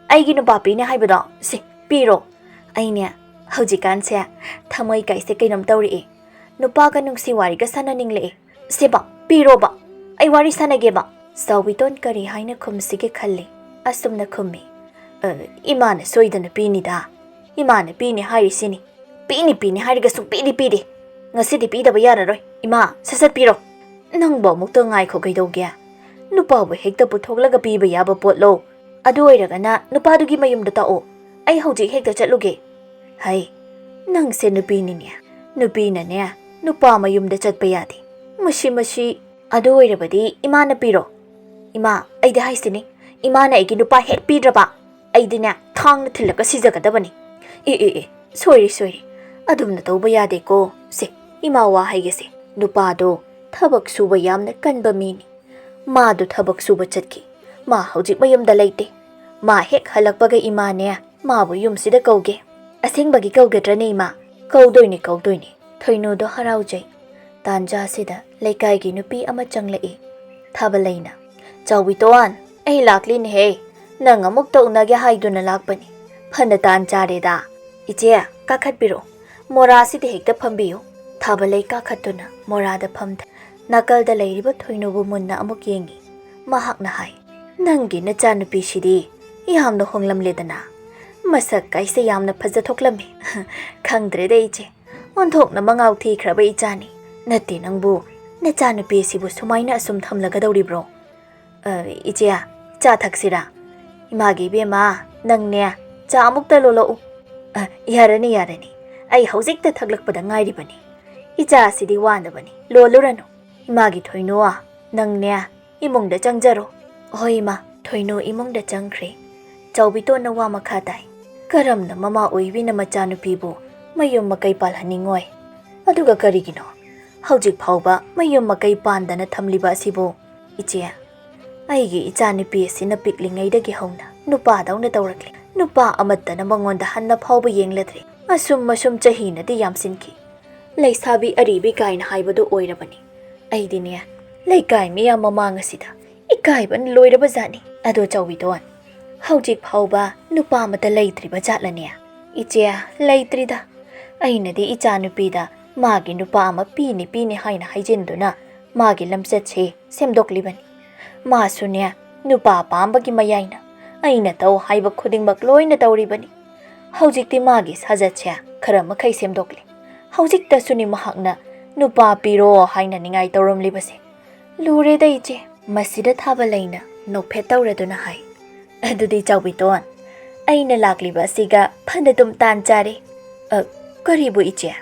ꯑꯩꯒꯤ ꯅꯨꯄꯥ ꯄꯤꯅꯤ ꯍꯥꯏꯕꯗꯣ, ꯁꯦ, ꯄꯤꯔꯣ꯫ ꯑꯩꯅꯦ, ꯍꯧꯖꯤꯛꯀꯥꯟꯁꯦ ꯊꯃꯣꯏ ꯀꯥꯏꯁꯦ ꯀꯩꯅꯣꯝ ꯇꯧꯔꯛꯑꯦ꯫ ꯅꯨꯄꯥꯒ ꯅꯨꯡꯁꯤ ꯋꯥꯔꯤꯒ ꯁꯥꯟꯅꯅꯤꯡꯂꯛꯑꯦ꯫ ꯁꯦꯕ, ꯄꯤꯔꯣꯕ꯫ ꯑꯩ ꯋꯥꯔꯤ ꯁꯥꯟꯅꯒꯦꯕ꯫" ꯆꯥꯎꯕꯤꯇꯣꯟ ꯀꯔꯤ ꯍꯥꯏꯅ ꯈꯨꯝꯁꯤꯒꯦ ꯈꯜꯂꯤ꯫ ꯑꯁꯨꯝꯅ ꯈꯨꯝꯃꯤ, "ꯑ, ꯏꯃꯥꯅ ꯁꯣꯏꯗꯅ ꯄꯤꯅꯤꯗ꯫ ꯏꯃꯥꯅ ꯄꯤꯅꯤ ꯍꯥꯏꯔꯤꯁꯤꯅꯤ꯫ ꯄꯤꯅꯤ, ꯄꯤꯅꯤ ꯍꯥꯏꯔꯒ ꯁꯨꯡꯄꯤꯗꯤ ꯄꯤꯗꯦ꯫ ꯉꯁꯤꯗꯤ ꯄꯤꯗꯕ ꯌꯥꯔꯔꯣꯏ꯫ ꯏꯃꯥ, ꯁꯠ ꯁꯠ ꯄꯤꯔꯣ꯫" "ꯅꯪꯕꯨ ꯑꯃꯨꯛꯇ ꯉꯥꯏꯈꯣ, ꯀꯩꯗꯧꯒꯦ? ꯅꯨꯄꯥꯕꯨ ꯍꯦꯛꯇ ꯄꯨꯊꯣꯛꯂꯒ ꯄꯤꯕ ꯌꯥꯕ ꯄꯣꯠꯂꯣ? ꯑꯗꯨ ꯑꯣꯏꯔꯒꯅ ꯅꯨꯄꯥꯗꯨꯒꯤ ꯃꯌꯨꯝꯗ ꯇꯥꯛꯑꯣ꯫ ꯑꯩ ꯍꯧꯖꯤꯛ ꯍꯦꯛꯇ ꯆꯠꯂꯨꯒꯦ꯫" "ꯍꯩ, ꯅꯪꯁꯦ ꯅꯨꯄꯤꯅꯤꯅꯦ꯫ ꯅꯨꯄꯤꯅꯅꯦ, ꯅꯨꯄꯥ ꯃꯌꯨꯝꯗ ꯆꯠꯄ ꯌꯥꯗꯦ꯫ ꯃꯁꯤ, ꯃꯁꯤ꯫" "ꯑꯗꯨ ꯑꯣꯏꯔꯕꯗꯤ ꯏꯃꯥꯅ ꯄꯤꯔꯣ꯫" "ꯏꯃꯥ, ꯑꯩꯗꯤ ꯍꯥꯏꯁꯤꯅꯤ, ꯏꯃꯥꯅ ꯑꯩꯒꯤ ꯅꯨꯄꯥ ꯍꯦꯛ ꯄꯤꯗ꯭ꯔꯕ, ꯑꯩꯗꯤꯅꯦ, ꯊꯥꯡꯅ ꯊꯤꯜꯂꯒ ꯁꯤꯖꯒꯗꯕꯅꯤ꯫" "ꯑꯦ, ꯑꯦ, ꯑꯦ, ꯁꯣꯏꯔꯦ, ꯁꯣꯏꯔꯦ꯫ ꯑꯗꯨꯝꯅ ꯇꯧꯕ ꯌꯥꯗꯦꯀꯣ꯫ ꯁꯦ, ꯏꯃꯥ ꯋꯥ ꯍꯥꯏꯒꯦꯁꯦ꯫ ꯅꯨꯄꯥꯗꯣ ꯊꯕꯛ ꯁꯨꯕ ꯌꯥꯝꯅ ꯀꯟꯕ ꯃꯤꯅꯤ꯫ ꯃꯥꯗꯣ ꯊꯕꯛ ꯁꯨꯕ ꯆꯠꯈꯤ꯫ ꯃꯥ ꯍꯧꯖꯤꯛ ꯃꯌꯨꯝꯗ ꯂꯩꯇꯦ꯫ ꯃꯥ ꯍꯦꯛ ꯍꯜꯂꯛꯄꯒ ꯏꯃꯥꯅꯦ, ꯃꯥꯕꯨ ꯌꯨꯝꯁꯤꯗ ꯀꯧꯒꯦ꯫" "ꯑꯁꯦꯡꯕꯒꯤ ꯀꯧꯒꯗ꯭ꯔꯅꯦ, ꯏꯃꯥ?" "ꯀꯧꯗꯣꯏꯅꯦ, ꯀꯧꯗꯣꯏꯅꯦ꯫" ꯊꯣꯏꯅꯨꯗꯣ ꯍꯔꯥꯎꯖꯩ꯫ ꯇꯥꯟꯖꯥꯁꯤꯗ ꯂꯩꯀꯥꯏꯒꯤ ꯅꯨꯄꯤ ꯑꯃ ꯆꯪꯂꯛꯏ꯫ ꯊꯥꯕꯂꯩꯅ, "ꯆꯥꯎꯕꯤꯇꯣꯟ, ꯑꯩ ꯂꯥꯛꯂꯤꯅꯦꯍꯦ꯫ ꯅꯪ ꯑꯃꯨꯛꯇ ꯎꯅꯒꯦ ꯍꯥꯏꯗꯨꯅ ꯂꯥꯛꯄꯅꯤ꯫ ꯐꯅ ꯇꯥꯟ ꯆꯥꯔꯦꯗ꯫ ꯏꯆꯦ, ꯀꯥꯈꯠꯄꯤꯔꯣ꯫ ꯃꯣꯔꯥꯁꯤꯗ ꯍꯦꯛꯇ ꯐꯝꯕꯤꯌꯨ꯫" ꯊꯥꯕꯂꯩ ꯀꯥꯈꯠꯇꯨꯅ ꯃꯣꯔꯥꯗ ꯐꯝꯊꯩ꯫ ꯅꯥꯀꯜꯗ ꯂꯩꯔꯤꯕ ꯊꯣꯏꯅꯨꯕꯨ ꯃꯨꯟꯅ ꯑꯃꯨꯛ ꯌꯦꯡꯉꯤ꯫ ꯃꯍꯥꯛꯅ ꯍꯥꯏ, "ꯅꯪꯒꯤ ꯅꯆꯥꯅꯨꯄꯤꯁꯤꯗꯤ ꯌꯥꯝꯅ ꯍꯣꯡꯂꯝꯂꯦꯗꯅ꯫ ꯃꯁꯛ ꯀꯥꯏꯁꯦ ꯌꯥꯝꯅ ꯐꯖ ꯊꯣꯛꯂꯝꯃꯦ꯫" "ꯈꯪꯗ꯭ꯔꯦꯗ ꯏꯆꯦ, ꯑꯣꯟꯊꯣꯛꯅ ꯃꯉꯥꯎ ꯊꯤꯈ꯭ꯔꯕ ꯏꯆꯥꯅꯤ꯫ ꯅꯠꯇꯦ ꯅꯪꯕꯨ, ꯅꯆꯥꯅꯨꯄꯤ ꯑꯁꯤꯕꯨ ꯁꯨꯃꯥꯏꯅ ꯑꯁꯨꯝ ꯊꯝꯂꯒꯗꯧꯔꯤꯕ꯭ꯔꯣ? ꯑ, ꯏꯆꯦ, ꯆꯥ ꯊꯛꯁꯤꯔꯥ?" "ꯏꯃꯥꯒꯤ ꯏꯕꯦꯝꯃ, ꯅꯪꯅꯦ, ꯆꯥ ꯑꯃꯨꯛꯇ ꯂꯣꯜꯂꯛꯎ꯫" "ꯑ, ꯌꯥꯔꯅꯤ, ꯌꯥꯔꯅꯤ꯫ ꯑꯩ ꯍꯧꯖꯤꯛꯇ ꯊꯛꯂꯛꯄꯗ ꯉꯥꯏꯔꯤꯕꯅꯤ꯫ ꯏꯆꯥ ꯑꯁꯤꯗꯤ ꯋꯥꯅꯕꯅꯤ꯫ ꯂꯣꯜꯂꯨꯔꯅꯨ꯫ ꯏꯃꯥꯒꯤ ꯊꯣꯏꯅꯨ, ꯅꯪꯅꯦ, ꯏꯃꯨꯡꯗ ꯆꯪꯖꯔꯣ꯫" "ꯍꯣꯏ, ꯏꯃꯥ꯫" ꯊꯣꯏꯅꯨ ꯏꯃꯨꯡꯗ ꯆꯪꯈ꯭ꯔꯦ꯫ ꯆꯥꯎꯕꯤꯇꯣꯟꯅ ꯋꯥ ꯃꯈꯥ ꯇꯥꯏ꯫ "ꯀꯔꯝꯅ ꯃꯃꯥ ꯑꯣꯏꯕꯤꯅ ꯃꯆꯥꯅꯨꯄꯤꯕꯨ ꯃꯌꯨꯝ ꯃꯀꯩ ꯄꯥꯜꯍꯟꯅꯤꯡꯉꯣꯏ? ꯑꯗꯨꯒ ꯀꯔꯤꯒꯤꯅꯣ ꯍꯧꯖꯤꯛ ꯐꯥꯎꯕ ꯃꯌꯨꯝ ꯃꯀꯩ ꯄꯥꯟꯗꯅ ꯊꯝꯂꯤꯕ ꯑꯁꯤꯕꯨ? ꯏꯆꯦ, ꯑꯩꯒꯤ ꯏꯆꯥꯅꯨꯄꯤ ꯑꯁꯤꯅ ꯄꯤꯛꯂꯤꯉꯩꯗꯒꯤ ꯍꯧꯅ ꯅꯨꯄꯥꯗꯧꯅ ꯇꯧꯔꯛꯂꯦ꯫ ꯅꯨꯄꯥ ꯑꯃꯠꯇꯅ ꯃꯉꯣꯟꯗ ꯍꯟꯅ ꯐꯥꯎꯕ ꯌꯦꯡꯂꯗ꯭ꯔꯦ꯫ ꯑꯁꯨꯝ ꯑꯁꯨꯝ ꯆꯍꯤꯅꯗꯤ ꯌꯥꯝꯁꯤꯟꯈꯤ꯫ ꯂꯩꯁꯥꯕꯤ ꯑꯔꯤꯕꯤ ꯀꯥꯏꯅ ꯍꯥꯏꯕꯗꯨ ꯑꯣꯏꯔꯕꯅꯤ꯫ ꯑꯩꯗꯤꯅꯦ, ꯂꯩꯀꯥꯏ ꯃꯤꯌꯥꯝ ꯃꯃꯥꯡ ꯑꯁꯤꯗ ꯏꯀꯥꯏꯕꯅ ꯂꯣꯏꯔꯕ ꯖꯥꯠꯅꯤ꯫ ꯑꯗꯣ ꯆꯥꯎꯕꯤꯗꯣꯟ, ꯍꯧꯖꯤꯛ ꯐꯥꯎꯕ ꯅꯨꯄꯥ ꯑꯃꯠꯇ ꯂꯩꯇ꯭ꯔꯤꯕ ꯖꯥꯠꯂꯅꯦ? ꯏꯆꯦ, ꯂꯩꯇ꯭ꯔꯤꯗ꯫ ꯑꯩꯅꯗꯤ ꯏꯆꯥꯅꯨꯄꯤꯗ ꯃꯥꯒꯤ ꯅꯨꯄꯥ ꯑꯃ ꯄꯤꯅꯤ ꯄꯤꯅꯤ ꯍꯥꯏꯅ ꯍꯥꯏꯖꯤꯟꯗꯨꯅ ꯃꯥꯒꯤ ꯂꯝꯆꯠꯁꯦ ꯁꯦꯝꯗꯣꯛꯂꯤꯕꯅꯤ꯫ ꯃꯥꯁꯨꯅꯦ, ꯅꯨꯄꯥ ꯄꯥꯝꯕꯒꯤ ꯃꯌꯥꯏꯅ ꯑꯩꯅ ꯇꯧ ꯍꯥꯏꯕ ꯈꯨꯗꯤꯡꯃꯛ ꯂꯣꯏꯅ ꯇꯧꯔꯤꯕꯅꯤ꯫ ꯍꯧꯖꯤꯛꯇꯤ ꯃꯥꯒꯤ ꯁꯥꯖꯠꯁꯦ ꯈꯔ ꯃꯈꯩ ꯁꯦꯝꯗꯣꯛꯂꯦ꯫ ꯍꯧꯖꯤꯛꯇꯁꯨꯅꯤ ꯃꯍꯥꯛꯅ ꯅꯨꯄꯥ ꯄꯤꯔꯣ ꯍꯥꯏꯅ ꯅꯤꯡꯉꯥꯏ ꯇꯧꯔꯝꯂꯤꯕꯁꯦ꯫ ꯂꯨꯔꯦꯗ ꯏꯆꯦ꯫ ꯃꯁꯤꯗ ꯊꯥꯕ ꯂꯩꯅ ꯅꯣꯛꯐꯦꯠ ꯇꯧꯔꯗꯨꯅ ꯍꯥꯏ, "ꯑꯗꯨꯗꯤ ꯆꯥꯎꯕꯤꯇꯣꯟ, ꯑꯩꯅ ꯂꯥꯛꯂꯤꯕ ꯑꯁꯤꯒ ꯐꯅꯗꯨꯝ ꯇꯥꯟ ꯆꯥꯔꯦ꯫" "ꯑ, ꯀꯔꯤꯕꯨ ꯏꯆꯦ?"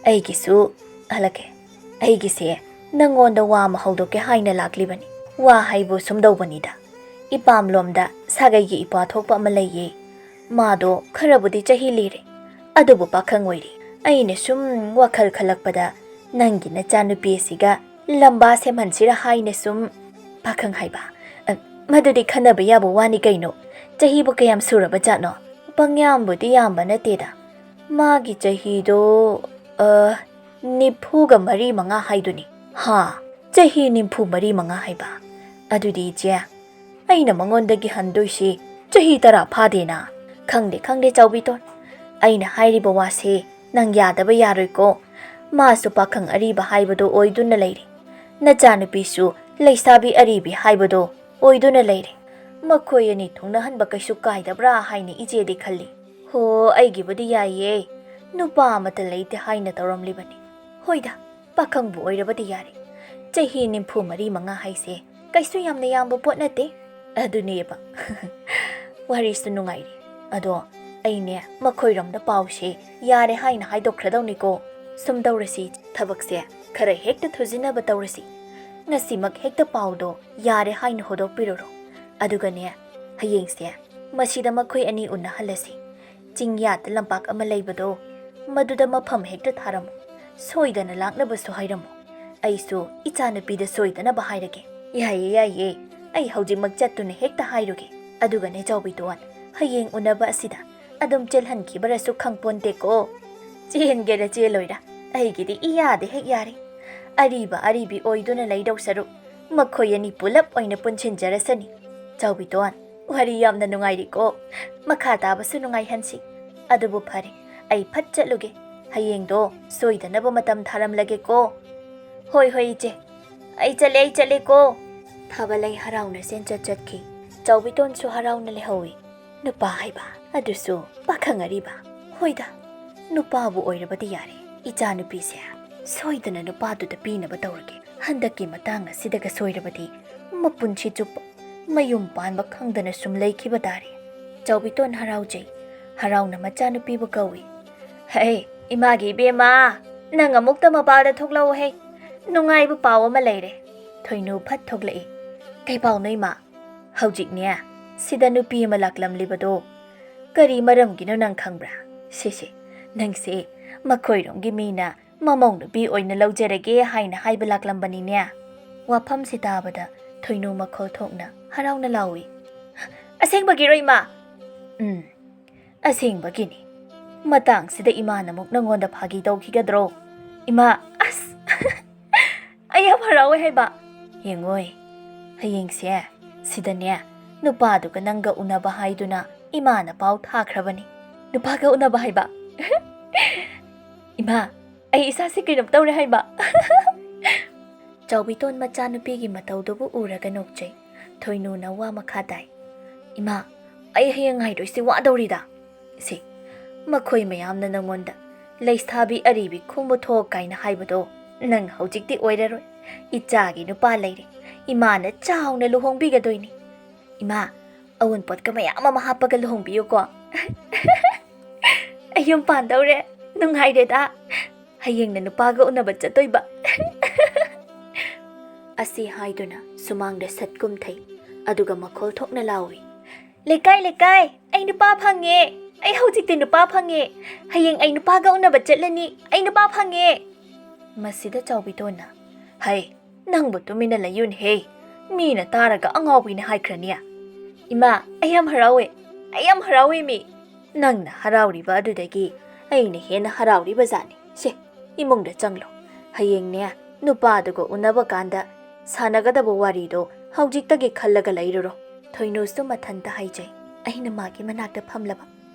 "ꯑꯩꯒꯤꯁꯨ ꯍꯜꯂꯛꯀꯦ꯫ ꯑꯩꯒꯤꯁꯦ ꯅꯪꯉꯣꯟꯗ ꯋꯥ ꯑꯃ ꯍꯧꯗꯣꯛꯀꯦ ꯍꯥꯏꯅ ꯂꯥꯛꯂꯤꯕꯅꯤ꯫ ꯋꯥ ꯍꯥꯏꯕꯨ ꯁꯨꯝꯗꯧꯕꯅꯤꯗ꯫ ꯏꯄꯥꯝꯂꯣꯝꯗ ꯁꯥꯒꯩꯒꯤ ꯏꯄꯥ ꯊꯣꯛꯄ ꯑꯃ ꯂꯩꯌꯦ꯫ ꯃꯥꯗꯣ ꯈꯔꯕꯨꯗꯤ ꯆꯍꯤ ꯂꯤꯔꯦ, ꯑꯗꯨꯕꯨ ꯄꯥꯈꯪ ꯑꯣꯏꯔꯤ꯫ ꯑꯩꯅ ꯁꯨꯝ ꯋꯥꯈꯜ ꯈꯜꯂꯛꯄꯗ ꯅꯪꯒꯤ ꯅꯆꯥꯅꯨꯄꯤ ꯑꯁꯤꯒ ꯂꯝꯕꯥ ꯁꯦꯝꯍꯟꯁꯤꯔ ꯍꯥꯏꯅ ꯁꯨꯝ꯫" "ꯄꯥꯈꯪ ꯍꯥꯏꯕ? ꯑ, ꯃꯗꯨꯗꯤ ꯈꯟꯅꯕ ꯌꯥꯕ ꯋꯥꯅꯤ ꯀꯩꯅꯣ꯫ ꯆꯍꯤꯕꯨ ꯀꯌꯥꯝ ꯁꯨꯔꯕ ꯖꯥꯠꯅꯣ?" "ꯄꯪꯌꯥꯝꯕꯨꯗꯤ ꯌꯥꯝꯕ ꯅꯠꯇꯦꯗ꯫ ꯃꯥꯒꯤ ꯆꯍꯤꯗꯣ, ꯑ, ꯅꯤꯐꯨꯒ ꯃꯔꯤ ꯃꯉꯥ ꯍꯥꯏꯗꯨꯅꯤ꯫" "ꯍꯥ? ꯆꯍꯤ ꯅꯤꯐꯨ ꯃꯔꯤ ꯃꯉꯥ ꯍꯥꯏꯕ? ꯑꯗꯨꯗꯤ ꯏꯆꯦ, ꯑꯩꯅ ꯃꯉꯣꯟꯗꯒꯤ ꯍꯟꯗꯣꯏꯁꯤ ꯆꯍꯤ ꯇꯔꯥ ꯐꯥꯗꯦꯅ?" "ꯈꯪꯗꯦ, ꯈꯪꯗꯦ, ꯆꯥꯎꯕꯤꯇꯣꯟ꯫ ꯑꯩꯅ ꯍꯥꯏꯔꯤꯕ ꯋꯥꯁꯦ ꯅꯪ ꯌꯥꯗꯕ ꯌꯥꯔꯣꯏꯀꯣ꯫ ꯃꯥꯁꯨ ꯄꯥꯈꯪ ꯑꯔꯤꯕ ꯍꯥꯏꯕꯗꯣ ꯑꯣꯏꯗꯨꯅ ꯂꯩꯔꯦ꯫ ꯅꯆꯥꯅꯨꯄꯤꯁꯨ ꯂꯩꯁꯥꯕꯤ ꯑꯔꯤꯕꯤ ꯍꯥꯏꯕꯗꯣ ꯑꯣꯏꯗꯨꯅ ꯂꯩꯔꯦ꯫ ꯃꯈꯣꯏ ꯑꯅꯤ ꯊꯨꯡꯅꯍꯟꯕ ꯀꯩꯁꯨ ꯀꯥꯏꯗꯕ꯭ꯔꯥ ꯍꯥꯏꯅ ꯏꯆꯦꯗꯤ ꯈꯜꯂꯤ꯫ ꯍꯣ, ꯑꯩꯒꯤꯕꯨꯗꯤ ꯌꯥꯏꯌꯦ꯫ ꯅꯨꯄꯥ ꯑꯃꯠꯇ ꯂꯩꯇꯦ ꯍꯥꯏꯅ ꯇꯧꯔꯝꯂꯤꯕꯅꯤ꯫ ꯍꯣꯏꯗ, ꯄꯥꯈꯪꯕꯨ ꯑꯣꯏꯔꯕꯗꯤ ꯌꯥꯔꯦ꯫ ꯆꯍꯤ ꯅꯤꯐꯨ ꯃꯔꯤ ꯃꯉꯥ ꯍꯥꯏꯁꯦ ꯀꯩꯁꯨ ꯌꯥꯝꯅ ꯌꯥꯝꯕ ꯄꯣꯠ ꯅꯠꯇꯦ꯫" ꯑꯗꯨꯅꯦꯕ꯫ ꯋꯥꯔꯤꯁꯨ ꯅꯨꯡꯉꯥꯏꯔꯤ꯫ ꯑꯗꯣ ꯑꯩꯅꯦ, ꯃꯈꯣꯏꯔꯣꯝꯗ ꯄꯥꯎꯁꯦ ꯌꯥꯔꯦ ꯍꯥꯏꯅ ꯍꯥꯏꯗꯣꯛꯈ꯭ꯔꯗꯧꯅꯤꯀꯣ꯫ ꯁꯨꯝ ꯇꯧꯔꯁꯤ, ꯊꯕꯛꯁꯦ ꯈꯔ ꯍꯦꯛꯇ ꯊꯨꯖꯤꯟꯅꯕ ꯇꯧꯔꯁꯤ꯫ ꯉꯁꯤꯃꯛ ꯍꯦꯛꯇ ꯄꯥꯎꯗꯣ ꯌꯥꯔꯦ ꯍꯥꯏꯅ ꯍꯧꯗꯣꯛꯄꯤꯔꯨꯔꯣ꯫ ꯑꯗꯨꯒꯅꯦ, ꯍꯌꯦꯡꯁꯦ ꯃꯁꯤꯗ ꯃꯈꯣꯏ ꯑꯅꯤ ꯎꯅꯍꯜꯂꯁꯤ꯫ ꯆꯤꯡꯌꯥꯗ ꯂꯝꯄꯥꯛ ꯑꯃ ꯂꯩꯕꯗꯣ, ꯃꯗꯨꯗ ꯃꯐꯝ ꯍꯦꯛꯇ ꯊꯥꯔꯝꯃꯨ꯫ ꯁꯣꯏꯗꯅ ꯂꯥꯛꯅꯕꯁꯨ ꯍꯥꯏꯔꯝꯃꯨ꯫ ꯑꯩꯁꯨ ꯏꯆꯥꯅꯨꯄꯤꯗ ꯁꯣꯏꯗꯅꯕ ꯍꯥꯏꯔꯒꯦ꯫ ꯌꯥꯏꯌꯦ, ꯌꯥꯏꯌꯦ꯫ ꯑꯩ ꯍꯧꯖꯤꯛꯃꯛ ꯆꯠꯇꯨꯅ ꯍꯦꯛꯇ ꯍꯥꯏꯔꯨꯒꯦ꯫ ꯑꯗꯨꯒꯅꯦ ꯆꯥꯎꯕꯤꯇꯣꯟ, ꯍꯌꯦꯡ ꯎꯅꯕ ꯑꯁꯤꯗ ꯑꯗꯨꯝ ꯆꯦꯜꯍꯟꯈꯤꯕꯔꯁꯨ ꯈꯪꯄꯣꯟꯇꯦꯀꯣ꯫ ꯆꯦꯟꯒꯦꯔꯥ ꯆꯦꯜꯂꯣꯏꯔꯥ, ꯑꯩꯒꯤꯗꯤ ꯏꯌꯥꯗ ꯍꯦꯛ ꯌꯥꯔꯦ꯫ ꯑꯔꯤꯕ ꯑꯔꯤꯕꯤ ꯑꯣꯏꯗꯨꯅ ꯂꯩꯗꯧ ꯁꯔꯨꯛ ꯃꯈꯣꯏ ꯑꯅꯤ ꯄꯨꯂꯞ ꯑꯣꯏꯅ ꯄꯨꯟꯁꯤꯟꯖꯔꯁꯅꯤ꯫ ꯆꯥꯎꯕꯤꯇꯣꯟ, ꯋꯥꯔꯤ ꯌꯥꯝꯅ ꯅꯨꯡꯉꯥꯏꯔꯤꯀꯣ꯫ ꯃꯈꯥ ꯇꯥꯕꯁꯨ ꯅꯨꯡꯉꯥꯏꯍꯟꯁꯤ꯫ ꯑꯗꯨꯕꯨ ꯐꯔꯦ, ꯑꯩ ꯐꯠ ꯆꯠꯂꯨꯒꯦ꯫ ꯍꯌꯦꯡꯗꯣ ꯁꯣꯏꯗꯅꯕ ꯃꯇꯝ ꯊꯥꯔꯝꯂꯒꯦꯀꯣ꯫ ꯍꯣꯏ ꯍꯣꯏ ꯏꯆꯦ, ꯑꯩ ꯆꯠꯂꯦ, ꯑꯩ ꯆꯠꯂꯦꯀꯣ꯫ ꯊꯥꯕꯂꯩ ꯍꯔꯥꯎꯅ ꯆꯦꯟꯆꯠ ꯆꯠꯈꯤ꯫ ꯆꯥꯎꯕꯤꯇꯣꯟꯁꯨ ꯍꯔꯥꯎꯅ ꯂꯩꯍꯧꯏ꯫ ꯅꯨꯄꯥ ꯍꯥꯏꯕ ꯑꯗꯨꯁꯨ ꯄꯥꯈꯪ ꯑꯔꯤꯕ꯫ ꯍꯣꯏꯗ, ꯅꯨꯄꯥꯕꯨ ꯑꯣꯏꯔꯕꯗꯤ ꯌꯥꯔꯦ꯫ ꯏꯆꯥꯅꯨꯄꯤꯁꯦ ꯁꯣꯏꯗꯅ ꯅꯨꯄꯥꯗꯨꯗ ꯄꯤꯅꯕ ꯇꯧꯔꯒꯦ꯫ ꯍꯟꯗꯛꯀꯤ ꯃꯇꯥꯡ ꯑꯁꯤꯗꯒ ꯁꯣꯏꯔꯕꯗꯤ ꯃꯄꯨꯟꯁꯤ ꯆꯨꯞꯄ ꯃꯌꯨꯝ ꯄꯥꯟꯕ ꯈꯪꯗꯅ ꯁꯨꯝ ꯂꯩꯈꯤꯕ ꯇꯥꯔꯦ꯫ ꯆꯥꯎꯕꯤꯇꯣꯟ ꯍꯔꯥꯎꯖꯩ꯫ ꯍꯔꯥꯎꯅ ꯃꯆꯥꯅꯨꯄꯤꯕꯨ ꯀꯧꯏ꯫ "ꯍꯦ, ꯏꯃꯥꯒꯤ ꯏꯕꯦꯝꯃ, ꯅꯪ ꯑꯃꯨꯛꯇ ꯃꯄꯥꯜꯗ ꯊꯣꯛꯂꯛꯎꯍꯦ꯫ ꯅꯨꯡꯉꯥꯏꯕ ꯄꯥꯎ ꯑꯃ ꯂꯩꯔꯦ꯫" ꯊꯣꯏꯅꯨ ꯐꯠ ꯊꯣꯛꯂꯛꯏ꯫ "ꯀꯩ ꯄꯥꯎꯅꯣ ꯏꯃꯥ?" "ꯍꯧꯖꯤꯛꯅꯦ, ꯁꯤꯗ ꯅꯨꯄꯤ ꯑꯃ ꯂꯥꯛꯂꯝꯂꯤꯕꯗꯣ ꯀꯔꯤ ꯃꯔꯝꯒꯤꯅꯣ ꯅꯪ ꯈꯪꯕ꯭ꯔꯥ? ꯁꯤꯁꯦ, ꯅꯪꯁꯦ ꯃꯈꯣꯏꯔꯣꯝꯒꯤ ꯃꯤꯅ ꯃꯃꯧ ꯅꯨꯄꯤ ꯑꯣꯏꯅ ꯂꯧꯖꯔꯒꯦ ꯍꯥꯏꯅ ꯍꯥꯏꯕ ꯂꯥꯛꯂꯝꯕꯅꯤꯅꯦ꯫" ꯋꯥꯐꯝꯁꯤ ꯇꯥꯕꯗ ꯊꯣꯏꯅꯨ ꯃꯈꯣꯜ ꯊꯣꯛꯅ ꯍꯔꯥꯎꯅ ꯂꯥꯎꯏ꯫ "ꯑꯁꯦꯡꯕꯒꯤꯔꯣ ꯏꯃꯥ?" "ꯎꯝ, ꯑꯁꯦꯡꯕꯒꯤꯅꯤ꯫ ꯃꯇꯥꯡꯁꯤꯗ ꯏꯃꯥꯅ ꯑꯃꯨꯛ ꯅꯪꯉꯣꯟꯗ ꯐꯥꯒꯤ ꯇꯧꯈꯤꯒꯗ꯭ꯔꯣ?" "ꯏꯃꯥ, ꯑꯁ!" "ꯑꯩ ꯌꯥꯝ ꯍꯔꯥꯎꯋꯦ ꯍꯥꯏꯕ꯫" "ꯌꯦꯡꯉꯣꯏ, ꯍꯌꯦꯡꯁꯦ ꯁꯤꯗꯅꯦ ꯅꯨꯄꯥꯗꯨꯒ ꯅꯪꯒ ꯎꯅꯕ ꯍꯥꯏꯗꯨꯅ ꯏꯃꯥꯅ ꯄꯥꯎ ꯊꯥꯈ꯭ꯔꯕꯅꯤ꯫" "ꯅꯨꯄꯥꯒ ꯎꯅꯕ ꯍꯥꯏꯕ?" "ꯏꯃꯥ, ꯑꯩ ꯏꯁꯥꯁꯦ ꯀꯩꯅꯣꯝ ꯇꯧꯔꯦ ꯍꯥꯏꯕ꯫" ꯆꯥꯎꯕꯤꯇꯣꯟ ꯃꯆꯥꯅꯨꯄꯤꯒꯤ ꯃꯇꯧꯗꯨꯕꯨ ꯎꯔꯒ ꯅꯣꯛꯆꯩ꯫ ꯊꯣꯏꯅꯨꯅ ꯋꯥ ꯃꯈꯥ ꯇꯥꯏ꯫ "ꯏꯃꯥ, ꯑꯩ ꯍꯌꯦꯡ ꯉꯥꯏꯗꯣꯏꯁꯤ ꯋꯥꯗꯧꯔꯤꯗ꯫" "ꯁꯤ, ꯃꯈꯣꯏ ꯃꯌꯥꯝꯅ ꯅꯪꯉꯣꯟꯗ ꯂꯩꯁꯥꯕꯤ ꯑꯔꯤꯕꯤ ꯈꯨꯝꯃꯨꯊꯣꯛ ꯀꯥꯏꯅ ꯍꯥꯏꯕꯗꯣ ꯅꯪ ꯍꯧꯖꯤꯛꯇꯤ ꯑꯣꯏꯔꯔꯣꯏ꯫ ꯏꯆꯥꯒꯤ ꯅꯨꯄꯥ ꯂꯩꯔꯦ꯫ ꯏꯃꯥꯅ ꯆꯥꯎꯅ ꯂꯨꯍꯣꯡꯕꯤꯒꯗꯣꯏꯅꯤ꯫" "ꯏꯃꯥ, ꯑꯋꯨꯟꯄꯣꯠꯀ ꯃꯌꯥꯝ ꯑꯃ ꯍꯥꯞꯄꯒ ꯂꯨꯍꯣꯡꯕꯤꯌꯨꯀꯣ꯫" "ꯑꯩ ꯌꯨꯝ ꯄꯥꯟꯗꯧꯔꯦ꯫ ꯅꯨꯡꯉꯥꯏꯔꯦꯗ꯫ ꯍꯌꯦꯡꯅ ꯅꯨꯄꯥꯒ ꯎꯅꯕ ꯆꯠꯇꯣꯏꯕ꯫" ꯑꯁꯤ ꯍꯥꯏꯗꯨꯅ ꯁꯨꯃꯥꯡꯗ ꯁꯠ ꯀꯨꯝꯊꯩ꯫ ꯑꯗꯨꯒ ꯃꯈꯣꯜ ꯊꯣꯛꯅ ꯂꯥꯎꯏ, "ꯂꯩꯀꯥꯏ, ꯂꯩꯀꯥꯏ, ꯑꯩ ꯅꯨꯄꯥ ꯐꯪꯉꯦ! ꯑꯩ ꯍꯧꯖꯤꯛꯇꯤ ꯅꯨꯄꯥ ꯐꯪꯉꯦ! ꯍꯌꯦꯡ ꯑꯩ ꯅꯨꯄꯥꯒ ꯎꯅꯕ ꯆꯠꯂꯅꯤ꯫ ꯑꯩ ꯅꯨꯄꯥ ꯐꯪꯉꯦ!" ꯃꯁꯤꯗ ꯆꯥꯎꯕꯤꯇꯣꯟꯅ, "ꯍꯩ, ꯅꯪꯕꯨ ꯇꯨꯃꯤꯟꯅ ꯂꯩꯌꯨꯅꯦꯍꯦ! ꯃꯤꯅ ꯇꯥꯔꯒ ꯑꯉꯥꯎꯕꯤꯅ ꯍꯥꯏꯈ꯭ꯔꯅꯤ꯫ ꯏꯃꯥ, ꯑꯩ ꯌꯥꯝ ꯍꯔꯥꯎꯋꯦ, ꯑꯩ ꯌꯥꯝ ꯍꯔꯥꯎꯋꯦ ꯃꯤ꯫ ꯅꯪꯅ ꯍꯔꯥꯎꯔꯤꯕ ꯑꯗꯨꯗꯒꯤ ꯑꯩꯅ ꯍꯦꯟꯅ ꯍꯔꯥꯎꯔꯤꯕ ꯖꯥꯠꯅꯤ꯫ ꯁꯦ, ꯏꯃꯨꯡꯗ ꯆꯪꯂꯣ꯫ ꯍꯌꯦꯡꯅꯦ, ꯅꯨꯄꯥꯗꯨꯒ ꯎꯅꯕ ꯀꯥꯟꯗ ꯁꯥꯟꯅꯒꯗꯕ ꯋꯥꯔꯤꯗꯣ ꯍꯧꯖꯤꯛꯇꯒꯤ ꯈꯜꯂꯒ ꯂꯩꯔꯨꯔꯣ꯫ ꯊꯣꯏꯅꯨꯁꯨ ꯃꯊꯟꯇ ꯍꯥꯏꯖꯩ꯫ ꯑꯩꯅ ꯃꯥꯒꯤ ꯃꯅꯥꯛꯇ ꯐꯝꯂꯕ,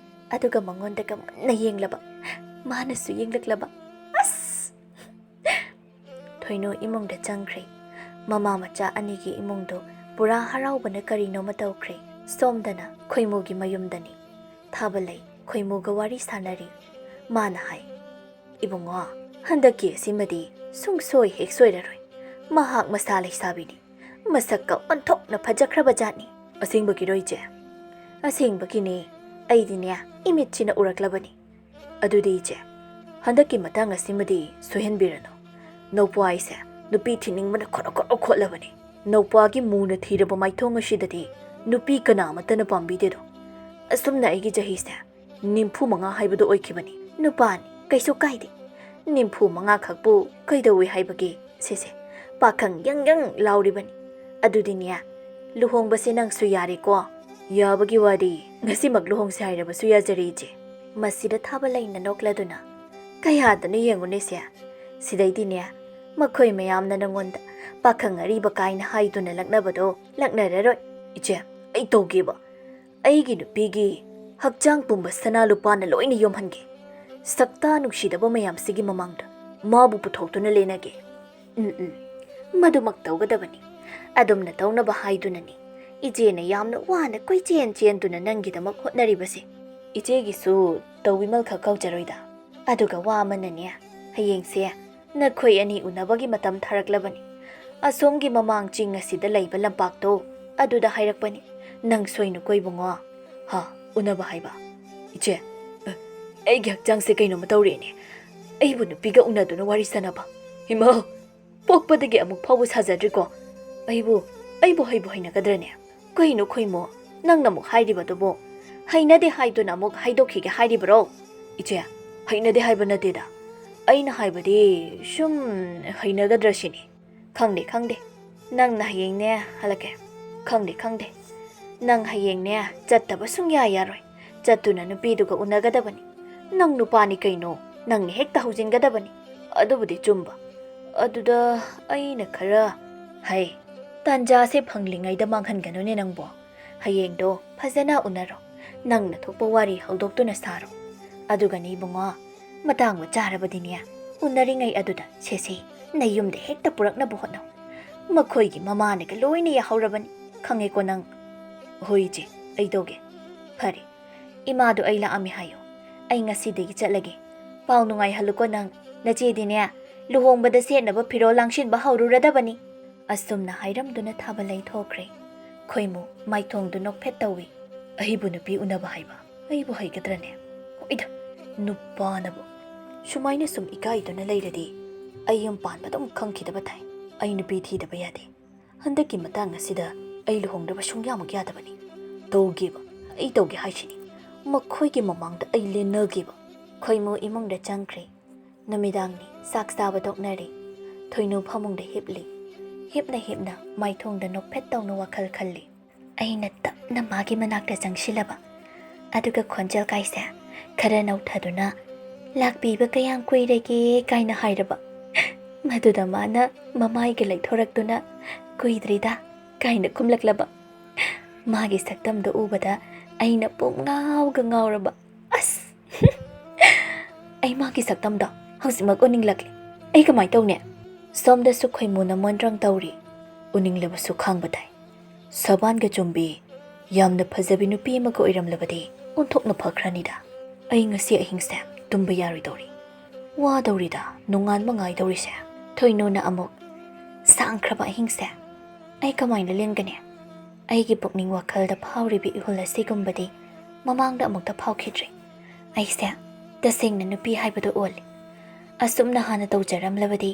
ꯑꯗꯨꯒ ꯃꯉꯣꯟꯗꯒ ꯃꯨꯟꯅ ꯌꯦꯡꯂꯕ, ꯃꯥꯅꯁꯨ ꯌꯦꯡꯂꯛꯂꯕ꯫ ꯑꯁ! ꯊꯣꯏꯅꯨ ꯏꯃꯨꯡꯗ ꯆꯪꯈ꯭ꯔꯦ꯫ ꯃꯃꯥ ꯃꯆꯥ ꯑꯅꯤꯒꯤ ꯏꯃꯨꯡꯗꯨ ꯄꯨꯔꯥ ꯍꯔꯥꯎꯕꯅ ꯀꯔꯤꯅꯣꯃ ꯇꯧꯈ꯭ꯔꯦ꯫ ꯁꯣꯝꯗꯅ ꯈꯣꯏꯃꯨꯒꯤ ꯃꯌꯨꯝꯗꯅꯤ꯫ ꯊꯥꯕꯂꯩ ꯈꯣꯏꯃꯨꯒ ꯋꯥꯔꯤ ꯁꯥꯟꯅꯔꯤ꯫ ꯃꯥꯅ ꯍꯥꯏ, "ꯏꯕꯨꯡꯉꯣ, ꯍꯟꯗꯛꯀꯤ ꯑꯁꯤꯃꯗꯤ ꯁꯨꯡꯁꯣꯏ ꯍꯦꯛ ꯁꯣꯏꯔꯔꯣꯏ꯫ ꯃꯍꯥꯛ ꯃꯁꯥ ꯂꯩꯁꯥꯕꯤꯅꯤ꯫ ꯃꯁꯛꯀ ꯑꯣꯟꯊꯣꯛꯅ ꯐꯖꯈ꯭ꯔꯕ ꯖꯥꯠꯅꯤ꯫" "ꯑꯁꯦꯡꯕꯒꯤꯔꯣ, ꯏꯆꯦ?" "ꯑꯁꯦꯡꯕꯒꯤꯅꯦ꯫ ꯑꯩꯗꯤꯅꯦ, ꯏꯃꯤꯠꯁꯤꯅ ꯎꯔꯛꯂꯕꯅꯤ꯫" "ꯑꯗꯨꯗꯤ ꯏꯆꯦ, ꯍꯟꯗꯛꯀꯤ ꯃꯇꯥꯡ ꯑꯁꯤꯃꯗꯤ ꯁꯣꯏꯍꯟꯕꯤꯔꯅꯨ꯫ ꯅꯧꯄ꯭ꯋꯥ ꯑꯩꯁꯦ ꯅꯨꯄꯤ ꯊꯤꯅꯤꯡꯕꯅ ꯈꯣꯔꯣ ꯈꯣꯔꯣ ꯈꯣꯠꯂꯕꯅꯤ꯫ ꯅꯧꯄ꯭ꯋꯥꯒꯤ ꯃꯨꯅ ꯊꯤꯔꯕ ꯃꯥꯏꯊꯣꯡ ꯑꯁꯤꯗꯗꯤ ꯅꯨꯄꯤ ꯀꯅꯥ ꯑꯃꯠꯇꯅ ꯄꯥꯝꯕꯤꯗꯦꯗꯣ꯫ ꯑꯁꯨꯝꯅ ꯑꯩꯒꯤ ꯆꯍꯤꯁꯦ ꯅꯤꯝꯐꯨ ꯃꯉꯥ ꯍꯥꯏꯕꯗꯣ ꯑꯣꯏꯈꯤꯕꯅꯤ꯫" "ꯅꯨꯄꯥꯅꯤ, ꯀꯩꯁꯨ ꯀꯥꯏꯗꯦ꯫ ꯅꯤꯝꯐꯨ ꯃꯉꯥ ꯈꯛꯄꯨ ꯀꯩꯗꯧꯏ ꯍꯥꯏꯕꯒꯦ? ꯁꯦꯁꯦ, ꯄꯥꯈꯪ ꯌꯪ ꯌꯪ ꯂꯥꯎꯔꯤꯕꯅꯤ꯫ ꯑꯗꯨꯗꯤꯅꯦ, ꯂꯨꯍꯣꯡꯕꯁꯦ ꯅꯪꯁꯨ ꯌꯥꯔꯦꯀꯣ?" "ꯌꯥꯕꯒꯤ ꯋꯥꯗꯤ, ꯉꯁꯤꯃꯛ ꯂꯨꯍꯣꯡꯁꯦ ꯍꯥꯏꯔꯕꯁꯨ ꯌꯥꯖꯔꯦ, ꯏꯆꯦ꯫" ꯃꯁꯤꯗ ꯊꯥꯕꯂꯩꯅ ꯅꯣꯛꯂꯗꯨꯅ, "ꯀꯌꯥꯗꯅꯣ ꯌꯦꯡꯉꯨꯅꯦꯁꯦ꯫ ꯁꯤꯗꯩꯗꯤꯅꯦ, ꯃꯈꯣꯏ ꯃꯌꯥꯝꯅ ꯅꯉꯣꯟꯗ ꯄꯥꯈꯪ ꯑꯔꯤꯕ ꯀꯥꯏꯅ ꯍꯥꯏꯗꯨꯅ ꯂꯛꯅꯕꯗꯣ ꯂꯛꯅꯔꯔꯣꯏ꯫" "ꯏꯆꯦ, ꯑꯩ ꯇꯧꯒꯦꯕ꯫ ꯑꯩꯒꯤ ꯅꯨꯄꯤꯒꯤ ꯍꯛꯆꯥꯡ ꯄꯨꯝꯕ ꯁꯅꯥ ꯂꯨꯄꯥꯅ ꯂꯣꯏꯅ ꯌꯣꯝꯍꯟꯒꯦ, ꯁꯛꯇꯥ ꯅꯨꯡꯁꯤꯗꯕ ꯃꯌꯥꯝꯁꯤꯒꯤ ꯃꯃꯥꯡꯗ ꯃꯥꯕꯨ ꯄꯨꯊꯣꯛꯇꯨꯅ ꯂꯦꯟꯅꯒꯦ꯫" "ꯎꯝ, ꯎꯝ, ꯃꯗꯨꯃꯛ ꯇꯧꯒꯗꯕꯅꯤ꯫ ꯑꯗꯨꯝꯅ ꯇꯧꯅꯕ ꯍꯥꯏꯗꯨꯅꯅꯤ ꯏꯆꯦꯅ ꯌꯥꯝꯅ ꯋꯥꯅ ꯀꯣꯏꯆꯦꯟ ꯆꯦꯟꯗꯨꯅ ꯅꯪꯒꯤꯗꯃꯛ ꯍꯣꯠꯅꯔꯤꯕꯁꯦ꯫ ꯏꯆꯦꯒꯤꯁꯨ ꯇꯧꯕꯤꯃꯜ ꯈꯛ ꯀꯧꯖꯔꯣꯏꯗ꯫ ꯑꯗꯨꯒ ꯋꯥ ꯑꯃꯅꯅꯦ, ꯍꯌꯦꯡꯁꯦ ꯅꯈꯣꯏ ꯑꯅꯤ ꯎꯅꯕꯒꯤ ꯃꯇꯝ ꯊꯥꯔꯛꯂꯕꯅꯤ꯫ ꯑꯁꯣꯝꯒꯤ ꯃꯃꯥꯡ ꯆꯤꯡ ꯑꯁꯤꯗ ꯂꯩꯕ ꯂꯝꯄꯥꯛꯇꯣ, ꯑꯗꯨꯗ ꯍꯥꯏꯔꯛꯄꯅꯤ꯫ ꯅꯪ ꯁꯣꯏꯅꯨꯀꯣ ꯏꯕꯨꯡꯉꯣ꯫" "ꯍꯥ? ꯎꯅꯕ ꯍꯥꯏꯕ? ꯏꯆꯦ, ꯑ, ꯑꯩꯒꯤ ꯍꯛꯆꯥꯡꯁꯦ ꯀꯩꯅꯣꯝꯃ ꯇꯧꯔꯦꯅꯦ꯫ ꯑꯩꯕꯨ ꯅꯨꯄꯤꯒ ꯎꯅꯗꯨꯅ ꯋꯥꯔꯤ ꯁꯥꯟꯅꯕ? ꯏꯃꯥ, ꯄꯣꯛꯄꯗꯒꯤ ꯑꯃꯨꯛ ꯐꯥꯎꯕ ꯁꯥꯖꯗ꯭ꯔꯤꯀꯣ꯫ ꯑꯩꯕꯨ, ꯑꯩꯕꯨ ꯍꯩꯕꯨ ꯍꯩꯅꯒꯗ꯭ꯔꯅꯦ?" "ꯀꯩꯅꯣ ꯈꯣꯏꯃꯣ, ꯅꯪꯅ ꯑꯃꯨꯛ ꯍꯥꯏꯔꯤꯕꯗꯨꯕꯣ? ꯍꯩꯅꯗꯦ ꯍꯥꯏꯗꯨꯅ ꯑꯃꯨꯛ ꯍꯥꯏꯗꯣꯛꯈꯤꯒꯦ ꯍꯥꯏꯔꯤꯕ꯭ꯔꯣ?" "ꯏꯆꯦ, ꯍꯩꯅꯗꯦ ꯍꯥꯏꯕ ꯅꯠꯇꯦꯗ꯫ ꯑꯩꯅ ꯍꯥꯏꯕꯗꯤ ꯁꯨꯝ ꯍꯩꯅꯒꯗ꯭ꯔ ꯁꯤꯅꯤ꯫ ꯈꯪꯗꯦ, ꯈꯪꯗꯦ꯫ "ꯅꯪꯅ ꯍꯌꯦꯡꯅꯦ ꯍꯜꯂꯛꯀꯦ꯫ ꯈꯪꯗꯦ, ꯈꯪꯗꯦ꯫ ꯅꯪ ꯍꯌꯦꯡꯅꯦ ꯆꯠꯇꯕ ꯁꯨꯡꯌꯥ ꯌꯥꯔꯣꯏ꯫ ꯆꯠꯇꯨꯅ ꯅꯨꯄꯤꯗꯨꯒ ꯎꯅꯒꯗꯕꯅꯤ꯫ ꯅꯪ ꯅꯨꯄꯥꯅꯤ ꯀꯩꯅꯣ, ꯅꯪꯅ ꯍꯦꯛꯇ ꯍꯧꯖꯤꯟꯒꯗꯕꯅꯤ꯫" "ꯑꯗꯨꯕꯨꯗꯤ ꯆꯨꯝꯕ꯫ ꯑꯗꯨꯗ ꯑꯩꯅ ꯈꯔ ꯍꯩ꯫ ꯇꯥꯟꯖꯥꯁꯦ ꯐꯪꯂꯤꯉꯩꯗ ꯃꯥꯡꯍꯟꯒꯅꯨꯅꯦ ꯅꯪꯕꯣ꯫ ꯍꯌꯦꯡꯗꯣ ꯐꯖꯅ ꯎꯅꯔꯣ꯫ ꯅꯪꯅ ꯊꯣꯛꯄ ꯋꯥꯔꯤ ꯍꯧꯗꯣꯛꯇꯨꯅ ꯁꯥꯔꯣ꯫ ꯑꯗꯨꯒꯅꯤ ꯏꯕꯨꯡꯉꯣ, ꯃꯇꯥꯡꯕꯨ ꯆꯥꯔꯕꯗꯤꯅꯦ, ꯎꯅꯔꯤꯉꯩ ꯑꯗꯨꯗ ꯁꯦꯁꯦ ꯅꯌꯨꯝꯗ ꯍꯦꯛꯇ ꯄꯨꯔꯛꯅꯕ ꯍꯣꯠꯅꯧ꯫ ꯃꯈꯣꯏꯒꯤ ꯃꯃꯥꯅꯒ ꯂꯣꯏꯅ ꯌꯥꯍꯧꯔꯕꯅꯤ꯫ ꯈꯪꯉꯦꯀꯣ ꯅꯪ?" "ꯍꯣꯏ ꯏꯆꯦ, ꯑꯩ ꯇꯧꯒꯦ꯫" "ꯐꯔꯦ, ꯏꯃꯥꯗꯣ ꯑꯩ ꯂꯥꯛꯑꯝꯃꯤ ꯍꯥꯏꯌꯨ꯫ ꯑꯩ ꯉꯁꯤꯗꯒꯤ ꯆꯠꯂꯒꯦ꯫ ꯄꯥꯎ ꯅꯨꯡꯉꯥꯏꯍꯜꯂꯨꯀꯣ ꯅꯪ꯫ ꯅꯆꯦꯗꯤꯅꯦ, ꯂꯨꯍꯣꯡꯕꯗ ꯁꯦꯠꯅꯕ ꯐꯤꯔꯣꯜ ꯂꯥꯡꯁꯤꯟꯕ ꯍꯧꯔꯨꯔꯗꯕꯅꯤ꯫" ꯑꯁꯨꯝꯅ ꯍꯥꯏꯔꯝꯗꯨꯅ ꯊꯥꯕ ꯂꯩꯊꯣꯛꯈ꯭ꯔꯦ꯫ ꯈꯣꯏꯃꯨ ꯃꯥꯏꯊꯣꯡꯗꯨ ꯅꯣꯛꯐꯦꯠ ꯇꯧꯏ꯫ "ꯑꯩꯕꯨ ꯅꯨꯄꯤ ꯎꯅꯕ ꯍꯥꯏꯕ? ꯑꯩꯕꯨ ꯍꯩꯒꯗ꯭ꯔꯅꯦ? ꯍꯣꯏꯗ, ꯅꯨꯄꯥꯅꯕꯨ꯫ ꯁꯨꯃꯥꯏꯅ ꯁꯨꯝ ꯏꯀꯥꯏꯗꯨꯅ ꯂꯩꯔꯗꯤ ꯑꯩ ꯌꯨꯝ ꯄꯥꯟꯕ ꯑꯗꯨꯝ ꯈꯪꯈꯤꯗꯕ ꯊꯥꯏ꯫ ꯑꯩ ꯅꯨꯄꯤ ꯊꯤꯗꯕ ꯌꯥꯗꯦ꯫ ꯍꯟꯗꯛꯀꯤ ꯃꯇꯥꯡ ꯑꯁꯤꯗ ꯑꯩ ꯂꯨꯍꯣꯡꯗꯕ ꯁꯨꯡꯌꯥꯃꯛ ꯌꯥꯗꯕꯅꯤ꯫ ꯇꯧꯒꯦꯕ, ꯑꯩ ꯇꯧꯒꯦ ꯍꯥꯏꯁꯤꯅꯤ꯫ ꯃꯈꯣꯏꯒꯤ ꯃꯃꯥꯡꯗ ꯑꯩ ꯂꯦꯟꯅꯒꯦꯕ꯫" ꯈꯣꯏꯃꯨ ꯏꯃꯨꯡꯗ ꯆꯪꯈ꯭ꯔꯦ꯫ ꯅꯨꯃꯤꯗꯥꯡꯅꯤ, ꯆꯥꯛ ꯆꯥꯕ ꯇꯣꯛꯅꯔꯦ꯫ ꯊꯣꯏꯅꯨ ꯐꯃꯨꯡꯗ ꯍꯤꯞꯂꯤ꯫ ꯍꯤꯞꯅ ꯍꯤꯞꯅ ꯃꯥꯏꯊꯣꯡꯗ ꯅꯣꯛꯐꯦꯠ ꯇꯧꯅ ꯋꯥꯈꯜ ꯈꯜꯂꯤ꯫ ꯑꯩꯅ ꯇꯞꯅ ꯃꯥꯒꯤ ꯃꯅꯥꯛꯇ ꯆꯪꯁꯤꯜꯂꯕ꯫ ꯑꯗꯨꯒ ꯈꯣꯟꯖꯦꯜ ꯀꯥꯏꯁꯦ ꯈꯔ ꯅꯧꯊꯗꯨꯅ, "ꯂꯥꯛꯄꯤꯕ ꯀꯌꯥꯝ ꯀꯨꯏꯔꯒꯦ?" ꯀꯥꯏꯅ ꯍꯥꯏꯔꯕ꯫ ꯃꯗꯨꯗ ꯃꯥꯅ ꯃꯃꯥꯏꯒ ꯂꯩꯊꯣꯔꯛꯇꯨꯅ, "ꯀꯨꯏꯗ꯭ꯔꯤꯗ" ꯀꯥꯏꯅ ꯈꯨꯝꯂꯛꯂꯕ꯫ ꯃꯥꯒꯤ ꯁꯛꯇꯝꯗꯣ ꯎꯕꯗ ꯑꯩꯅ ꯄꯨꯡꯉꯥꯎꯒ ꯉꯥꯎꯔꯕ꯫ ꯑꯁ! ꯑꯩ ꯃꯥꯒꯤ ꯁꯛꯇꯝꯗꯣ ꯍꯧꯖꯤꯛꯃꯛ ꯎꯅꯤꯡꯂꯛꯂꯦ꯫ ꯑꯩ ꯀꯃꯥꯏ ꯇꯧꯅꯤ? ꯁꯣꯝꯗꯁꯨ ꯈꯣꯏꯃꯨꯅ ꯃꯣꯟꯗ꯭ꯔꯪ ꯇꯧꯔꯤ꯫ ꯎꯅꯤꯡꯂꯕꯁꯨ ꯈꯥꯡꯕ ꯇꯥꯏ꯫ ꯁꯕꯥꯟꯒ ꯆꯨꯝꯕꯤ, ꯌꯥꯝꯅ ꯐꯖꯕꯤ ꯅꯨꯄꯤ ꯑꯃꯒ ꯑꯣꯏꯔꯝꯂꯕꯗꯤ ꯑꯣꯟꯊꯣꯛꯅ ꯐꯈ꯭ꯔꯅꯤꯗ꯫ ꯑꯩ ꯉꯁꯤ ꯑꯍꯤꯡꯁꯦ ꯇꯨꯝꯕ ꯌꯥꯔꯣꯏꯗꯧꯔꯤ꯫ ꯋꯥꯗꯧꯔꯤꯗ ꯅꯣꯡꯉꯥꯟꯕ ꯉꯥꯏꯗꯧꯔꯤꯁꯦ꯫ ꯊꯣꯏꯅꯨꯅ ꯑꯃꯨꯛ, "ꯁꯥꯡꯈ꯭ꯔꯕ ꯑꯍꯤꯡꯁꯦ ꯑꯩ ꯀꯃꯥꯏꯅ ꯂꯦꯟꯒꯅꯤ?" ꯑꯩꯒꯤ ꯄꯨꯛꯅꯤꯡ ꯋꯥꯈꯜꯗ ꯐꯥꯎꯔꯤꯕ ꯏꯍꯨꯜ ꯑꯁꯤꯒꯨꯝꯕꯗꯤ ꯃꯃꯥꯡꯗ ꯑꯃꯨꯛꯇ ꯐꯥꯎꯈꯤꯗ꯭ꯔꯤ꯫ ꯑꯩꯁꯦ ꯇꯁꯦꯡꯅ ꯅꯨꯄꯤ ꯍꯥꯏꯕꯗꯨ ꯑꯣꯜꯂꯤ꯫ ꯑꯁꯨꯝꯅ ꯍꯥꯟꯅ ꯇꯧꯖꯔꯝꯂꯕꯗꯤ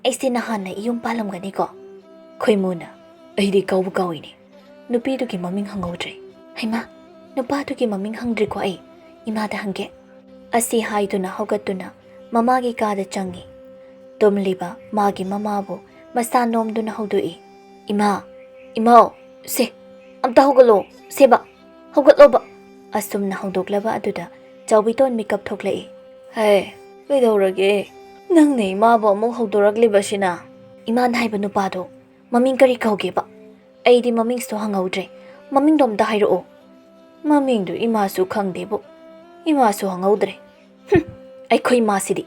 ꯑꯩꯁꯦ ꯅꯍꯥꯟꯅ ꯌꯨꯝ ꯄꯥꯜꯂꯝꯒꯅꯤꯀꯣ꯫ ꯈꯣꯏꯃꯨꯅ, "ꯑꯩꯗꯤ ꯀꯥꯎꯕ ꯀꯥꯎꯏꯅꯦ꯫ ꯅꯨꯄꯤꯗꯨꯒꯤ ꯃꯃꯤꯡ ꯍꯪꯍꯧꯗ꯭ꯔꯦ꯫" "ꯍꯩꯃꯥ, ꯅꯨꯄꯥꯗꯨꯒꯤ ꯃꯃꯤꯡ ꯍꯪꯗ꯭ꯔꯤꯀꯣ ꯑꯩ꯫ ꯏꯃꯥꯗ ꯍꯪꯒꯦ꯫" ꯑꯁꯤ ꯍꯥꯏꯗꯨꯅ ꯍꯧꯒꯠꯇꯨꯅ ꯃꯃꯥꯒꯤ ꯀꯥꯗ ꯆꯪꯉꯤ꯫ ꯇꯨꯝꯂꯤꯕ ꯃꯥꯒꯤ ꯃꯃꯥꯕꯨ ꯃꯁꯥ ꯅꯣꯝꯗꯨꯅ ꯍꯧꯗꯣꯛꯏ꯫ "ꯏꯃꯥ, ꯏꯃꯥꯎ, ꯁꯦ, ꯑꯝꯇ ꯍꯧꯒꯠꯂꯣ, ꯁꯦꯕ, ꯍꯧꯒꯠꯂꯣꯕ!" ꯑꯁꯨꯝꯅ ꯍꯧꯗꯣꯛꯂꯕ ꯑꯗꯨꯗ ꯆꯥꯎꯕꯤꯇꯣꯟ ꯃꯤꯀꯞ ꯊꯣꯛꯂꯛꯏ꯫ "ꯍꯦ, ꯀꯩꯗꯧꯔꯒꯦ? ꯅꯪꯅ ꯏꯃꯥꯕꯨ ꯑꯃꯨꯛ ꯍꯧꯗꯣꯔꯛꯂꯤꯕꯁꯤꯅ?" "ꯏꯃꯥꯅ ꯍꯥꯏꯕ ꯅꯨꯄꯥꯗꯣ ꯃꯃꯤꯡ ꯀꯔꯤ ꯀꯧꯒꯦꯕ? ꯑꯩꯗꯤ ꯃꯃꯤꯡꯁꯨ ꯍꯪꯍꯧꯗ꯭ꯔꯦ꯫ ꯃꯃꯤꯡꯗꯣ ꯑꯝꯇ ꯍꯥꯏꯔꯛꯑꯣ꯫" "ꯃꯃꯤꯡꯗꯨ ꯏꯃꯥꯁꯨ ꯈꯪꯗꯦꯕꯨ, ꯏꯃꯥꯁꯨ ꯍꯪꯍꯧꯗ꯭ꯔꯦ꯫" "ꯍꯨꯝ, ꯑꯩꯈꯣꯏ ꯏꯃꯥꯁꯤꯗꯤ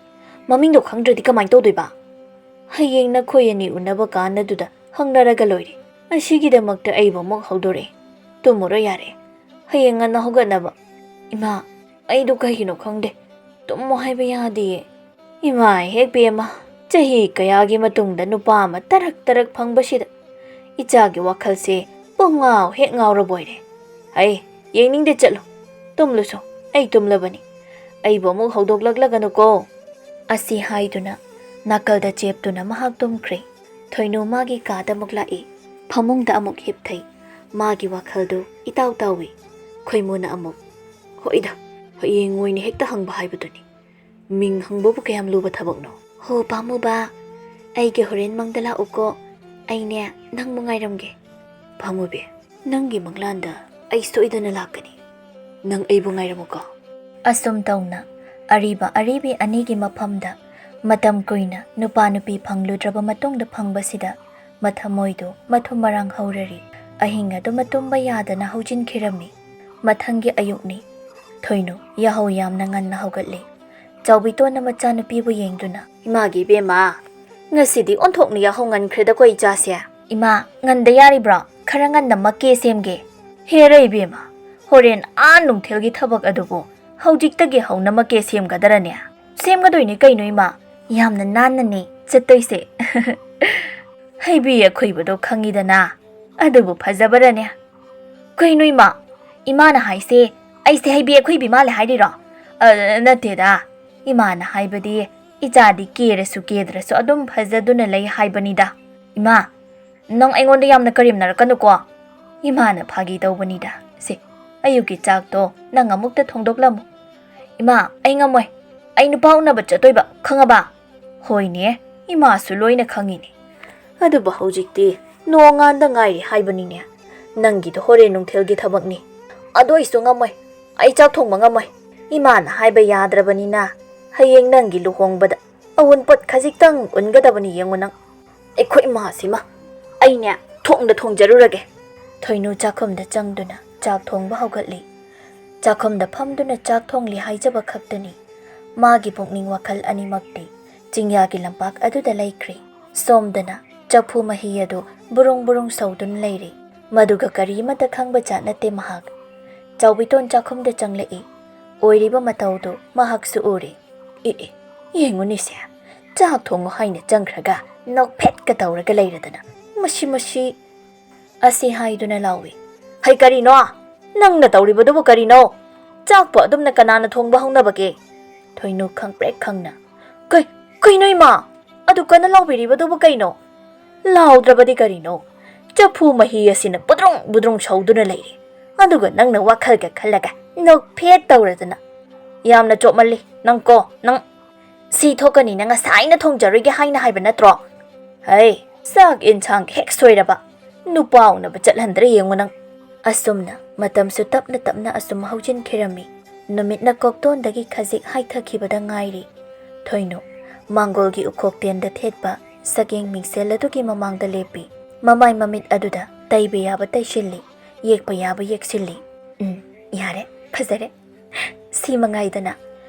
ꯃꯃꯤꯡꯗꯣ ꯈꯪꯗ꯭ꯔꯗꯤ ꯀꯃꯥꯏꯅ ꯇꯧꯗꯣꯏꯕ?" "ꯍꯌꯦꯡ ꯅꯈꯣꯏ ꯑꯅꯤ ꯎꯅꯕ ꯀꯥꯟꯗꯨꯗ ꯍꯪꯅꯔꯒ ꯂꯣꯏꯔꯦ꯫ ꯑꯁꯤꯒꯤꯗꯃꯛꯇ ꯑꯩꯕꯨ ꯑꯃꯨꯛ ꯍꯧꯗꯣꯔꯛꯑꯦ꯫ ꯇꯨꯝꯃꯨꯔꯣ ꯌꯥꯔꯦ꯫ ꯍꯌꯦꯡ ꯉꯟꯅ ꯍꯧꯒꯠꯅꯕ꯫" "ꯏꯃꯥ, ꯑꯩꯗꯣ ꯀꯩꯒꯤꯅꯣ ꯈꯪꯗꯦ, ꯇꯨꯝꯃꯣ ꯍꯥꯏꯕ ꯌꯥꯗꯤꯌꯦ꯫" "ꯏꯃꯥ ꯍꯦꯛ ꯄꯦꯝꯃ, ꯆꯍꯤ ꯀꯌꯥꯒꯤ ꯃꯇꯨꯡꯗ ꯅꯨꯄꯥ ꯑꯃ ꯇꯔꯛ ꯇꯔꯛ ꯐꯪꯕꯁꯤꯗ ꯏꯆꯥꯒꯤ ꯋꯥꯈꯜꯁꯦ ꯄꯨꯡꯉꯥꯎ ꯍꯦꯛ ꯉꯥꯎꯔꯕꯣꯏꯔꯦ꯫ ꯍꯩ, ꯌꯦꯡꯅꯤꯡꯗꯦ, ꯆꯠꯂꯨ꯫ ꯇꯨꯝꯂꯨꯁꯣ, ꯑꯩ ꯇꯨꯝꯂꯕꯅꯤ꯫ ꯑꯩꯕꯨ ꯑꯃꯨꯛ ꯍꯧꯗꯣꯛꯂꯛꯂꯒꯅꯨꯀꯣ꯫" ꯑꯁꯤ ꯍꯥꯏꯗꯨꯅ ꯅꯥꯀꯜꯗ ꯆꯦꯞꯇꯨꯅ ꯃꯍꯥꯛ ꯇꯨꯝꯈ꯭ꯔꯦ꯫ ꯊꯣꯏꯅꯨ ꯃꯥꯒꯤ ꯀꯥꯗ ꯑꯃꯨꯛ ꯂꯥꯛꯏ꯫ ꯐꯃꯨꯡꯗ ꯑꯃꯨꯛ ꯍꯤꯞꯊꯩ꯫ ꯃꯥꯒꯤ ꯋꯥꯈꯜꯗꯨ ꯏꯇꯥꯎ ꯇꯥꯎꯏ꯫ ꯈꯣꯏꯃꯨꯅ ꯑꯃꯨꯛ, "ꯍꯣꯏꯗ, ꯍꯌꯦꯡ ꯑꯣꯏꯅ ꯍꯦꯛꯇ ꯍꯪꯕ ꯍꯥꯏꯕꯗꯨꯅꯤ꯫ ꯃꯤꯡ ꯍꯪꯕꯕꯨ ꯀꯌꯥꯝ ꯂꯨꯕ ꯊꯕꯛꯅꯣ?" "ꯍꯣ ꯄꯥꯝꯃꯨꯕ, ꯑꯩꯒꯤ ꯍꯣꯔꯦꯟ ꯃꯪꯗ ꯂꯥꯛꯎꯀꯣ꯫ ꯑꯩꯅꯦ ꯅꯪꯕꯨ ꯉꯥꯏꯔꯝꯒꯦ꯫" "ꯄꯥꯝꯃꯨꯕꯤ, ꯅꯪꯒꯤ ꯃꯪꯂꯥꯟꯗ ꯑꯩ ꯁꯣꯏꯗꯅ ꯂꯥꯛꯀꯅꯤ꯫ ꯅꯪ ꯑꯩꯕꯨ ꯉꯥꯏꯔꯝꯃꯨꯀꯣ꯫" ꯑꯁꯨꯝ ꯇꯧꯅ ꯑꯔꯤꯕ ꯑꯔꯤꯕꯤ ꯑꯅꯤꯒꯤ ꯃꯐꯝꯗ ꯃꯇꯝ ꯀꯨꯏꯅ ꯅꯨꯄꯥ ꯅꯨꯄꯤ ꯐꯪꯂꯨꯗ꯭ꯔꯕ ꯃꯇꯨꯡꯗ ꯐꯪꯕꯁꯤꯗ ꯃꯊꯃꯣꯏꯗꯨ ꯃꯊꯨꯝ ꯃꯔꯥꯡ ꯍꯧꯔꯔꯤ꯫ ꯑꯍꯤꯡ ꯑꯗꯨꯃ ꯇꯨꯝꯕ ꯌꯥꯗꯅ ꯍꯧꯖꯤꯟꯈꯤꯔꯝꯃꯤ꯫ ꯃꯊꯪꯒꯤ ꯑꯌꯨꯛꯅꯤ꯫ ꯊꯣꯏꯅꯨ ꯌꯥꯍꯧ ꯌꯥꯝꯅ ꯉꯟꯅ ꯍꯧꯒꯠꯂꯤ꯫ ꯆꯥꯎꯕꯤꯇꯣꯟꯅ ꯃꯆꯥꯅꯨꯄꯤꯕꯨ ꯌꯦꯡꯗꯨꯅ, "ꯏꯃꯥꯒꯤ ꯏꯕꯦꯝꯃ, ꯉꯁꯤꯗꯤ ꯑꯣꯟꯊꯣꯛꯅ ꯌꯥꯍꯧ ꯉꯟꯈ꯭ꯔꯦꯗꯀꯣ ꯏꯆꯥꯁꯦ꯫ ꯏꯃꯥ, ꯉꯟꯗ ꯌꯥꯔꯤꯕ꯭ꯔꯣ? ꯈꯔ ꯉꯟꯅ ꯃꯛꯀꯦ ꯁꯦꯝꯒꯦ꯫" "ꯍꯦꯔ ꯏꯕꯦꯝꯃ, ꯍꯣꯔꯦꯟ ꯑꯥ ꯅꯨꯡꯊꯤꯜꯒꯤ ꯊꯕꯛ ꯑꯗꯨꯕꯨ ꯍꯧꯖꯤꯛꯇꯒꯤ ꯍꯧꯅ ꯃꯛꯀꯦ ꯁꯦꯝꯒꯗꯔꯅꯦ?" "ꯁꯦꯝꯒꯗꯣꯏꯅꯦ ꯀꯩꯅꯣ ꯏꯃꯥ, ꯌꯥꯝꯅ ꯅꯥꯟꯅꯅꯦ ꯆꯠꯇꯣꯏꯁꯦ꯫" "ꯍꯩꯕꯤ ꯑꯈꯣꯏꯕꯗꯣ ꯈꯪꯉꯤꯗꯅ, ꯑꯗꯨꯕꯨ ꯐꯖꯕꯔꯅꯦ?" "ꯀꯩꯅꯣ ꯏꯃꯥ, ꯏꯃꯥꯅ ꯍꯥꯏꯁꯦ ꯑꯩꯁꯦ ꯍꯩꯕꯤ ꯑꯈꯣꯏꯕꯤ ꯃꯥꯜꯂꯦ ꯍꯥꯏꯔꯤꯔꯣ?" "ꯑ, ꯅꯠꯇꯦꯗ, ꯏꯃꯥꯅ ꯍꯥꯏꯕꯗꯤ ꯏꯆꯥꯗꯤ ꯀꯦꯔꯁꯨ ꯀꯦꯗ꯭ꯔꯁꯨ ꯑꯗꯨꯝ ꯐꯖꯗꯨꯅ ꯂꯩ ꯍꯥꯏꯕꯅꯤꯗ꯫" "ꯏꯃꯥ, ꯅꯪ ꯑꯩꯉꯣꯟꯗ ꯌꯥꯝꯅ ꯀꯔꯦꯝꯅꯔꯛꯀꯅꯨꯀꯣ꯫" "ꯏꯃꯥꯅ ꯐꯥꯒꯤ ꯇꯧꯕꯅꯤꯗ꯫ ꯁꯦ, ꯑꯌꯨꯛꯀꯤ ꯆꯥꯛꯇꯣ ꯅꯪ ꯑꯃꯨꯛꯇ ꯊꯣꯡꯗꯣꯛꯂꯝꯃꯨ꯫" "ꯏꯃꯥ, ꯑꯩ ꯉꯝꯃꯣꯏ꯫ ꯑꯩ ꯅꯨꯄꯥ ꯎꯅꯕ ꯆꯠꯇꯣꯏꯕ, ꯈꯪꯉꯕ?" "ꯍꯣꯏꯅꯦ, ꯏꯃꯥꯁꯨ ꯂꯣꯏꯅ ꯈꯪꯉꯤꯅꯦ꯫ ꯑꯗꯨꯕꯨ ꯍꯧꯖꯤꯛꯇꯤ ꯅꯣꯡꯉꯥꯟꯗ ꯉꯥꯏꯔꯤ ꯍꯥꯏꯕꯅꯤꯅꯦ꯫ ꯅꯪꯒꯤꯗꯣ ꯍꯣꯔꯦꯟ ꯅꯨꯡꯊꯤꯜꯒꯤ ꯊꯕꯛꯅꯤ꯫ ꯑꯗꯨ ꯑꯩꯁꯨ ꯉꯝꯃꯣꯏ꯫ ꯑꯩ ꯆꯥꯛ ꯊꯣꯡꯕ ꯉꯝꯃꯣꯏ꯫ ꯏꯃꯥꯅ ꯍꯥꯏꯕ ꯌꯥꯗ꯭ꯔꯕꯅꯤꯅ ꯍꯌꯦꯡ ꯅꯪꯒꯤ ꯂꯨꯍꯣꯡꯕꯗ ꯑꯋꯨꯟꯄꯣꯠ ꯈꯖꯤꯛꯇꯪ ꯎꯟꯒꯗꯕꯅꯤ, ꯌꯦꯡꯉꯨ ꯅꯪ꯫ ꯑꯩꯈꯣꯏ ꯏꯃꯥꯁꯤꯃ꯫ ꯑꯩꯅꯦ ꯊꯣꯡꯗ ꯊꯣꯡꯖꯔꯨꯔꯒꯦ꯫ ꯊꯣꯏꯅꯨ ꯆꯥꯛꯈꯨꯝꯗ ꯆꯪꯗꯨꯅ ꯆꯥꯛ ꯊꯣꯡꯕ ꯍꯧꯒꯠꯂꯤ꯫ ꯆꯥꯛꯈꯨꯝꯗ ꯐꯝꯗꯨꯅ ꯆꯥꯛ ꯊꯣꯡꯂꯤ ꯍꯥꯏꯖꯕ ꯈꯛꯇꯅꯤ꯫ ꯃꯥꯒꯤ ꯄꯨꯛꯅꯤꯡ ꯋꯥꯈꯜ ꯑꯅꯤꯃꯛꯇꯤ ꯆꯤꯡꯌꯥꯒꯤ ꯂꯝꯄꯥꯛ ꯑꯗꯨꯗ ꯂꯩꯈ꯭ꯔꯦ꯫ ꯁꯣꯝꯗꯅ ꯆꯐꯨ ꯃꯍꯤ ꯑꯗꯨ ꯕꯨꯔꯨꯡ ꯕꯨꯔꯨꯡ ꯁꯧꯗꯨꯅ ꯂꯩꯔꯤ꯫ ꯃꯗꯨꯒ ꯀꯔꯤꯃꯠꯇ ꯈꯪꯕ ꯖꯥꯠ ꯅꯠꯇꯦ ꯃꯍꯥꯛ꯫ ꯆꯥꯎꯕꯤꯇꯣꯟ ꯆꯥꯛꯈꯨꯝꯗ ꯆꯪꯂꯛꯏ꯫ ꯑꯣꯏꯔꯤꯕ ꯃꯇꯧꯗꯨ ꯃꯍꯥꯛꯁꯨ ꯎꯔꯦ꯫ "ꯑꯦ ꯑꯦ, ꯌꯦꯡꯉꯨꯅꯦꯁꯦ, ꯆꯥꯛ ꯊꯣꯡꯉꯨ ꯍꯥꯏꯅ ꯆꯪꯈ꯭ꯔꯒ ꯅꯣꯛꯐꯦꯠꯀ ꯇꯧꯔꯒ ꯂꯩꯔꯗꯅ꯫ ꯃꯁꯤ, ꯃꯁꯤ!" ꯑꯁꯤ ꯍꯥꯏꯗꯨꯅ ꯂꯥꯎꯏ꯫ "ꯍꯩ, ꯀꯔꯤꯅꯣ? ꯅꯪꯅ ꯇꯧꯔꯤꯕꯗꯨꯕꯨ ꯀꯔꯤꯅꯣ? ꯆꯥꯛꯄꯨ ꯑꯗꯨꯝꯅ ꯀꯅꯥꯅ ꯊꯣꯡꯕ ꯍꯧꯅꯕꯒꯦ?" ꯊꯣꯏꯅꯨ ꯈꯪꯄ꯭ꯔꯦꯛ ꯈꯪꯅ꯫ "ꯀꯩ, ꯀꯩꯅꯣ ꯏꯃꯥ? ꯑꯗꯨ ꯀꯟꯅ ꯂꯥꯎꯕꯤꯔꯤꯕꯗꯨꯕꯨ ꯀꯩꯅꯣ? ꯂꯥꯎꯗ꯭ꯔꯕꯗꯤ ꯀꯔꯤꯅꯣ? ꯆꯐꯨ ꯃꯍꯤ ꯑꯁꯤꯅ ꯕꯨꯗ꯭ꯔꯨꯡ ꯕꯨꯗ꯭ꯔꯨꯡ ꯁꯧꯗꯨꯅ ꯂꯩꯔꯦ꯫ ꯑꯗꯨꯒ ꯅꯪꯅ ꯋꯥꯈꯜꯒ ꯈꯜꯂꯒ ꯅꯣꯛꯐꯦꯠ ꯇꯧꯔꯗꯅ꯫ ꯌꯥꯝꯅ ꯆꯣꯞꯃꯜꯂꯤ ꯅꯪꯀꯣ, ꯅꯪ꯫ ꯁꯤ ꯊꯣꯛꯀꯅꯤꯅ ꯉꯁꯥꯏꯅ ꯊꯣꯡꯖꯔꯣꯏꯒꯦ ꯍꯥꯏꯅ ꯍꯥꯏꯕ ꯅꯠꯇ꯭ꯔꯣ? ꯍꯩ, ꯆꯥꯛ ꯏꯟꯁꯥꯡ ꯍꯦꯛ ꯁꯣꯏꯔꯕ ꯅꯨꯄꯥ ꯎꯅꯕ ꯆꯠꯍꯟꯗ꯭ꯔꯦ, ꯌꯦꯡꯉꯨ ꯅꯪ꯫" ꯑꯁꯨꯝꯅ ꯃꯇꯝꯁꯨ ꯇꯞꯅ ꯇꯞꯅ ꯑꯁꯨꯝ ꯍꯧꯖꯤꯟꯈꯤꯔꯝꯃꯤ꯫ ꯅꯨꯃꯤꯠꯅ ꯀꯣꯛꯇꯣꯟꯗꯒꯤ ꯈꯖꯤꯛ ꯍꯥꯏꯊꯈꯤꯕꯗ ꯉꯥꯏꯔꯤ꯫ ꯊꯣꯏꯅꯨ ꯃꯥꯡꯒꯣꯜꯒꯤ ꯎꯈꯣꯛꯇꯦꯟꯗ ꯊꯦꯠꯄ ꯁꯛꯌꯦꯡ ꯃꯤꯡꯁꯦꯜ ꯑꯗꯨꯒꯤ ꯃꯃꯥꯡꯗ ꯂꯦꯞꯄꯤ꯫ ꯃꯃꯥꯏ ꯃꯃꯤꯠ ꯑꯗꯨꯗ ꯇꯩꯕ ꯌꯥꯕ ꯇꯩꯁꯤꯜꯂꯤ, ꯌꯦꯛꯄ ꯌꯥꯕ ꯌꯦꯛꯁꯤꯜꯂꯤ꯫ "ꯎꯝ, ꯌꯥꯔꯦ, ꯐꯖꯔꯦ꯫ ꯁꯤ ꯃꯉꯥꯏꯗꯅ꯫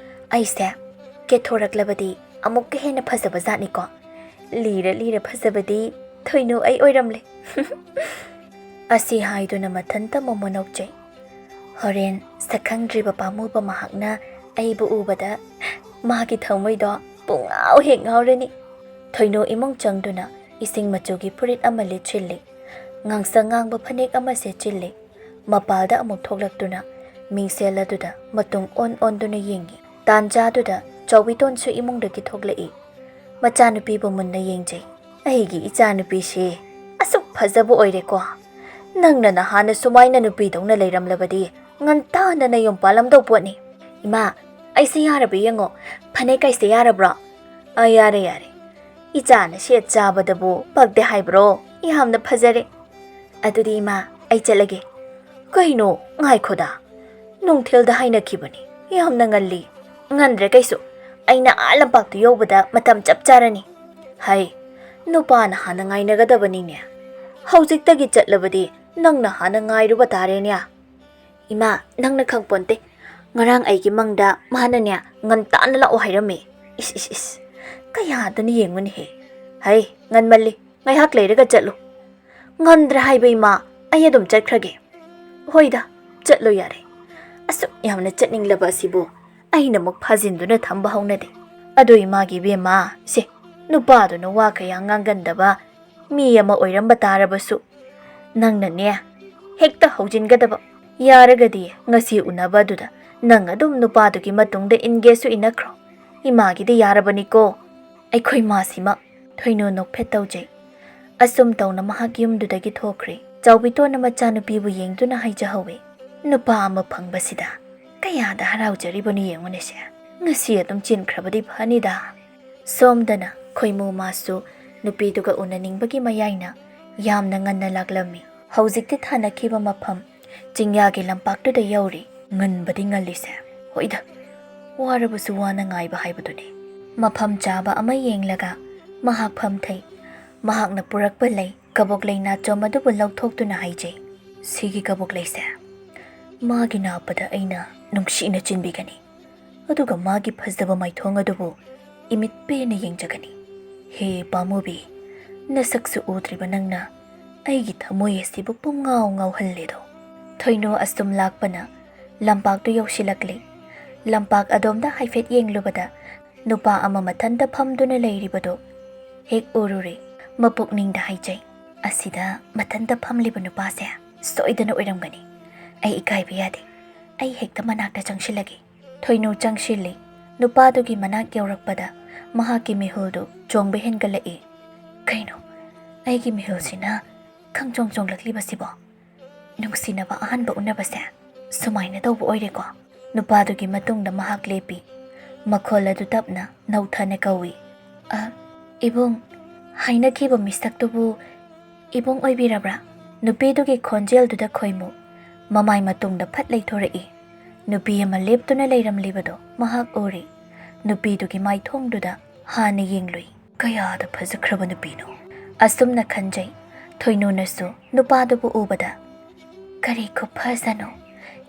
ꯑꯩꯁꯦ ꯀꯦꯊꯣꯔꯛꯂꯕꯗꯤ ꯑꯃꯨꯛꯀ ꯍꯦꯟꯅ ꯐꯖꯕ ꯖꯥꯠꯅꯤꯀꯣ꯫ ꯂꯤꯔ ꯂꯤꯔ ꯐꯖꯕꯗꯤ ꯊꯣꯏꯅꯨ ꯑꯩ ꯑꯣꯏꯔꯝꯂꯦ꯫" ꯑꯁꯤ ꯍꯥꯏꯗꯨꯅ ꯃꯊꯟꯇ ꯃꯣꯃꯣ ꯅꯣꯛꯆꯩ꯫ ꯍꯣꯔꯦꯟ ꯁꯛꯈꯪꯗ꯭ꯔꯤꯕ ꯄꯥꯝꯃꯨꯕ ꯃꯍꯥꯛꯅ ꯑꯩꯕꯨ ꯎꯕꯗ ꯃꯥꯒꯤ ꯊꯃꯣꯏꯗꯣ ꯄꯨꯡꯉꯥꯎ ꯍꯦꯛ ꯉꯥꯎꯔꯅꯤ꯫ ꯊꯣꯏꯅꯨ ꯏꯃꯨꯡ ꯆꯪꯗꯨꯅ ꯏꯁꯤꯡ ꯃꯆꯨꯒꯤ ꯐꯨꯔꯤꯠ ꯑꯃ ꯂꯤꯠꯁꯤꯜꯂꯤ꯫ ꯉꯥꯡꯁꯪ ꯉꯥꯡꯕ ꯐꯅꯦꯛ ꯑꯃ ꯁꯦꯠꯆꯤꯜꯂꯤ꯫ ꯃꯄꯥꯜꯗ ꯑꯃꯨꯛ ꯊꯣꯛꯂꯛꯇꯨꯅ ꯃꯤꯡꯁꯦꯜ ꯑꯗꯨꯗ ꯃꯇꯨꯡ ꯑꯣꯟ ꯑꯣꯟꯗꯨꯅ ꯌꯦꯡꯉꯤ꯫ ꯇꯥꯟꯖꯥꯗꯨꯗ ꯆꯥꯎꯕꯤꯇꯣꯟꯁꯨ ꯏꯃꯨꯡꯗꯒꯤ ꯊꯣꯛꯂꯛꯏ꯫ ꯃꯆꯥꯅꯨꯄꯤꯕꯨ ꯃꯨꯟꯅ ꯌꯦꯡꯖꯩ꯫ "ꯑꯩꯒꯤ ꯏꯆꯥꯅꯨꯄꯤꯁꯤ ꯑꯁꯨꯛ ꯐꯖꯕ ꯑꯣꯏꯔꯦꯀꯣ꯫ ꯅꯪꯅ ꯅꯍꯥꯟꯅ ꯁꯨꯃꯥꯏꯅ ꯅꯨꯄꯤꯗꯧꯅ ꯂꯩꯔꯝꯂꯕꯗꯤ ꯉꯟꯇꯥꯅ ꯅꯌꯨꯝ ꯄꯥꯜꯂꯝꯗꯧ ꯄꯣꯠꯅꯤ꯫" "ꯏꯃꯥ, ꯑꯩꯁꯦ ꯌꯥꯔꯕ ꯌꯦꯡꯉꯣ꯫ ꯐꯅꯦꯛ ꯀꯩꯁꯦ ꯌꯥꯔꯕ꯭ꯔꯣ?" "ꯑ, ꯌꯥꯔꯦ, ꯌꯥꯔꯦ꯫ ꯏꯆꯥꯅ ꯁꯦꯠ ꯆꯥꯕꯗꯕꯨ ꯄꯛꯇꯦ ꯍꯥꯏꯕ꯭ꯔꯣ? ꯌꯥꯝꯅ ꯐꯖꯔꯦ꯫ ꯑꯗꯨꯗꯤ ꯏꯃꯥ, ꯑꯩ ꯆꯠꯂꯒꯦ꯫ ꯀꯩꯅꯣ, ꯉꯥꯏꯈꯣꯗ꯫ ꯅꯨꯡꯊꯤꯜꯗ ꯍꯥꯏꯅꯈꯤꯕꯅꯤ꯫ ꯌꯥꯝꯅ ꯉꯜꯂꯤ꯫ ꯉꯟꯗ꯭ꯔꯦ ꯀꯩꯁꯨ꯫ ꯑꯩꯅ ꯑꯥ ꯂꯝꯄꯥꯛꯇꯨ ꯌꯧꯕꯗ ꯃꯇꯝ ꯆꯞ ꯆꯥꯔꯅꯤ꯫ ꯍꯩ, ꯅꯨꯄꯥꯅ ꯍꯥꯟꯅ ꯉꯥꯏꯅꯒꯗꯕꯅꯤꯅꯦ꯫ ꯍꯧꯖꯤꯛꯇꯒꯤ ꯆꯠꯂꯕꯗꯤ ꯅꯪꯅ ꯍꯥꯟꯅ ꯉꯥꯏꯔꯨꯕ ꯇꯥꯔꯦꯅꯦ꯫ ꯏꯃꯥ, ꯅꯪꯅ ꯈꯪꯄꯣꯟꯇꯦ꯫ ꯉꯔꯥꯡ ꯑꯩꯒꯤ ꯃꯪꯗ ꯃꯥꯅꯅꯦ, ꯉꯟꯇꯥꯅ ꯂꯥꯛꯑꯣ ꯍꯥꯏꯔꯝꯃꯤ꯫ ꯏꯁ, ꯏꯁ, ꯏꯁ꯫ ꯀꯌꯥꯗꯅ ꯌꯦꯡꯉꯨꯅꯦꯍꯦ꯫ ꯍꯩ, ꯉꯟꯃꯜꯂꯤ꯫ ꯉꯥꯏꯍꯥꯛ ꯂꯩꯔꯒ ꯆꯠꯂꯨ꯫ ꯉꯟꯗ꯭ꯔꯦ ꯍꯥꯏꯕ ꯏꯃꯥ, ꯑꯩ ꯑꯗꯨꯝ ꯆꯠꯈ꯭ꯔꯒꯦ꯫ ꯍꯣꯏꯗ, ꯆꯠꯂꯣ ꯌꯥꯔꯦ꯫ ꯑꯁꯨꯛ ꯌꯥꯝꯅ ꯆꯠꯅꯤꯡꯂꯕ ꯑꯁꯤꯕꯨ ꯑꯩꯅ ꯑꯃꯨꯛ ꯐꯥꯖꯤꯟꯗꯨꯅ ꯊꯝꯕ ꯍꯧꯅꯗꯦ꯫ ꯑꯗꯣ ꯏꯃꯥꯒꯤ ꯏꯕꯦꯝꯃ, ꯁꯦ, ꯅꯨꯄꯥꯗꯨꯅ ꯋꯥ ꯀꯌꯥ ꯉꯥꯡꯒꯟꯗꯕ ꯃꯤ ꯑꯃ ꯑꯣꯏꯔꯝꯕ ꯇꯥꯔꯕꯁꯨ, ꯅꯪꯅꯅꯦ, ꯍꯦꯛꯇ ꯍꯧꯖꯤꯟꯒꯗꯕ꯫ ꯌꯥꯔꯒꯗꯤ ꯉꯁꯤ ꯎꯅꯕ ꯑꯗꯨꯗ ꯅꯪ ꯑꯗꯨꯝ ꯅꯨꯄꯥꯗꯨꯒꯤ ꯃꯇꯨꯡꯗ ꯏꯟꯒꯦꯁꯨ ꯏꯟꯅꯈ꯭ꯔꯣ꯫ ꯏꯃꯥꯒꯤꯗꯤ ꯌꯥꯔꯕꯅꯤꯀꯣ꯫ ꯑꯩꯈꯣꯏ ꯃꯥꯁꯤꯃ꯫ ꯊꯣꯏꯅꯨ ꯅꯣꯛꯐꯦꯠ ꯇꯧꯖꯩ꯫ ꯑꯁꯨꯝ ꯇꯧꯅ ꯃꯍꯥꯛ ꯌꯨꯝꯗꯨꯗꯒꯤ ꯊꯣꯛꯈ꯭ꯔꯦ꯫ ꯆꯥꯎꯕꯤꯇꯣꯟꯅ ꯃꯆꯥꯅꯨꯄꯤꯕꯨ ꯌꯦꯡꯗꯨꯅ ꯍꯥꯏꯖꯍꯧꯋꯤ, "ꯅꯨꯄꯥ ꯑꯃ ꯐꯪꯕꯁꯤꯗ ꯀꯌꯥꯗ ꯍꯔꯥꯎꯖꯔꯤꯕꯅꯣ ꯌꯦꯡꯉꯨꯅꯦꯁꯦ꯫ ꯉꯁꯤ ꯑꯗꯨꯝ ꯆꯦꯟꯈ꯭ꯔꯕꯗꯤ ꯐꯅꯤꯗ"꯫ ꯁꯣꯝꯗꯅ ꯈꯣꯏꯃꯨ ꯃꯥꯁꯨ ꯅꯨꯄꯤꯗꯨꯒ ꯎꯅꯅꯤꯡꯕꯒꯤ ꯃꯌꯥꯏꯅ ꯌꯥꯝꯅ ꯉꯟꯅ ꯂꯥꯛꯂꯝꯃꯤ꯫ ꯍꯧꯖꯤꯛꯇꯤ ꯊꯥꯅꯈꯤꯕ ꯃꯐꯝ ꯆꯤꯡꯌꯥꯒꯤ ꯂꯝꯄꯥꯛꯇꯨꯗ ꯌꯧꯔꯤ꯫ ꯉꯟꯕꯗꯤ ꯉꯜꯂꯤꯁꯦ꯫ ꯍꯣꯏꯗ, ꯋꯥꯔꯕꯁꯨ ꯋꯥꯅ ꯉꯥꯏꯕ ꯍꯥꯏꯕꯗꯨꯅꯤ꯫ ꯃꯐꯝ ꯆꯥꯕ ꯑꯃ ꯌꯦꯡꯂꯒ ꯃꯍꯥꯛ ꯐꯝꯊꯩ꯫ ꯃꯍꯥꯛꯅ ꯄꯨꯔꯛꯄ ꯂꯩ, ꯀꯕꯣꯛ ꯂꯩ ꯅꯥꯆꯣꯝ ꯑꯗꯨꯕꯨ ꯂꯧꯊꯣꯛꯇꯨꯅ ꯍꯥꯏꯖꯩ, "ꯁꯤꯒꯤ ꯀꯕꯣꯛ ꯂꯩꯁꯦ ꯃꯥꯒꯤ ꯅꯥꯞꯄꯗ ꯑꯩꯅ ꯅꯨꯡꯁꯤꯅ ꯆꯤꯟꯕꯤꯒꯅꯤ꯫ ꯑꯗꯨꯒ ꯃꯥꯒꯤ ꯐꯖꯕ ꯃꯥꯏꯊꯣꯡ ꯑꯗꯨꯕꯨ ꯏꯃꯤꯠ ꯄꯦꯟꯅ ꯌꯦꯡꯖꯒꯅꯤ꯫ ꯍꯦ ꯄꯥꯝꯃꯨꯕꯤ, ꯅꯁꯛꯁꯨ ꯎꯗ꯭ꯔꯤꯕ ꯅꯪꯅ ꯑꯩꯒꯤ ꯊꯃꯣꯏ ꯑꯁꯤꯕꯨ ꯄꯨꯡꯉꯥꯎ ꯉꯥꯎꯍꯜꯂꯦꯗꯣ"꯫ ꯊꯣꯏꯅꯨ ꯑꯁꯨꯝ ꯂꯥꯛꯄꯅ ꯂꯝꯄꯥꯛꯇꯨ ꯌꯧꯁꯤꯜꯂꯛꯂꯦ꯫ ꯂꯝꯄꯥꯛ ꯑꯗꯣꯝꯗ ꯍꯥꯏꯐꯦꯠ ꯌꯦꯡꯂꯨꯕꯗ ꯅꯨꯄꯥ ꯑꯃ ꯃꯊꯟꯇ ꯐꯝꯗꯨꯅ ꯂꯩꯔꯤꯕꯗꯨ ꯍꯦꯛ ꯎꯔꯨꯔꯦ꯫ ꯃꯄꯨꯛꯅꯤꯡꯗ ꯍꯥꯏꯖꯩ, "ꯑꯁꯤꯗ ꯃꯊꯟꯇ ꯐꯝꯂꯤꯕ ꯅꯨꯄꯥꯁꯦ ꯁꯣꯏꯗꯅ ꯑꯣꯏꯔꯝꯒꯅꯤ꯫ ꯑꯩ ꯏꯀꯥꯏꯕ ꯌꯥꯗꯦ꯫ ꯑꯩ ꯍꯦꯛꯇ ꯃꯅꯥꯛꯇ ꯆꯪꯁꯤꯜꯂꯒꯦ"꯫ ꯊꯣꯏꯅꯨ ꯆꯪꯁꯤꯜꯂꯤ꯫ ꯅꯨꯄꯥꯗꯨꯒꯤ ꯃꯅꯥꯛ ꯌꯧꯔꯛꯄꯗ ꯃꯍꯥꯛꯀꯤ ꯃꯤꯍꯨꯜꯗꯨ ꯆꯣꯡꯕ ꯍꯦꯟꯒꯠꯂꯛꯏ꯫ "ꯀꯩꯅꯣ, ꯑꯩꯒꯤ ꯃꯤꯍꯨꯜꯁꯤꯅ ꯈꯪꯆꯣꯡ ꯆꯣꯡꯂꯛꯂꯤꯕꯁꯤꯕꯣ? ꯅꯨꯡꯁꯤꯅꯕ ꯑꯍꯥꯟꯕ ꯎꯅꯕꯁꯦ ꯁꯨꯃꯥꯏꯅ ꯇꯧꯕ ꯑꯣꯏꯔꯦꯀꯣ"꯫ ꯅꯨꯄꯥꯗꯨꯒꯤ ꯃꯇꯨꯡꯗ ꯃꯍꯥꯛ ꯂꯦꯞꯄꯤ꯫ ꯃꯈꯣꯜ ꯑꯗꯨ ꯇꯞꯅ, ꯅꯧꯊꯅ ꯀꯧꯏ, "ꯑ, ꯏꯕꯨꯡ, ꯍꯥꯏꯅꯈꯤꯕ ꯃꯤꯁꯛꯇꯨꯕꯨ "ꯏꯕꯨꯡ ꯑꯣꯏꯕꯤꯔꯕ꯭ꯔꯥ?" ꯅꯨꯄꯤꯗꯨꯒꯤ ꯈꯣꯟꯖꯦꯜꯗꯨꯗ ꯈꯣꯏꯃꯨ ꯃꯃꯥꯏ ꯃꯇꯨꯡꯗ ꯐꯠ ꯂꯩꯊꯣꯔꯛꯏ꯫ ꯅꯨꯄꯤ ꯑꯃ ꯂꯦꯞꯇꯨꯅ ꯂꯩꯔꯝꯂꯤꯕꯗꯣ ꯃꯍꯥꯛ ꯎꯔꯤ꯫ ꯅꯨꯄꯤꯗꯨꯒꯤ ꯃꯥꯏꯊꯣꯡꯗꯨꯗ ꯍꯥꯟꯅ ꯌꯦꯡꯂꯨꯏ꯫ "ꯀꯌꯥꯗ ꯐꯖꯈ꯭ꯔꯕ ꯅꯨꯄꯤꯅꯣ!" ꯑꯁꯨꯝꯅ ꯈꯟꯖꯩ꯫ ꯊꯣꯏꯅꯨꯅꯁꯨ ꯅꯨꯄꯥꯗꯨꯕꯨ ꯎꯕꯗ, "ꯀꯔꯤ ꯈꯨꯐꯖꯅꯣ!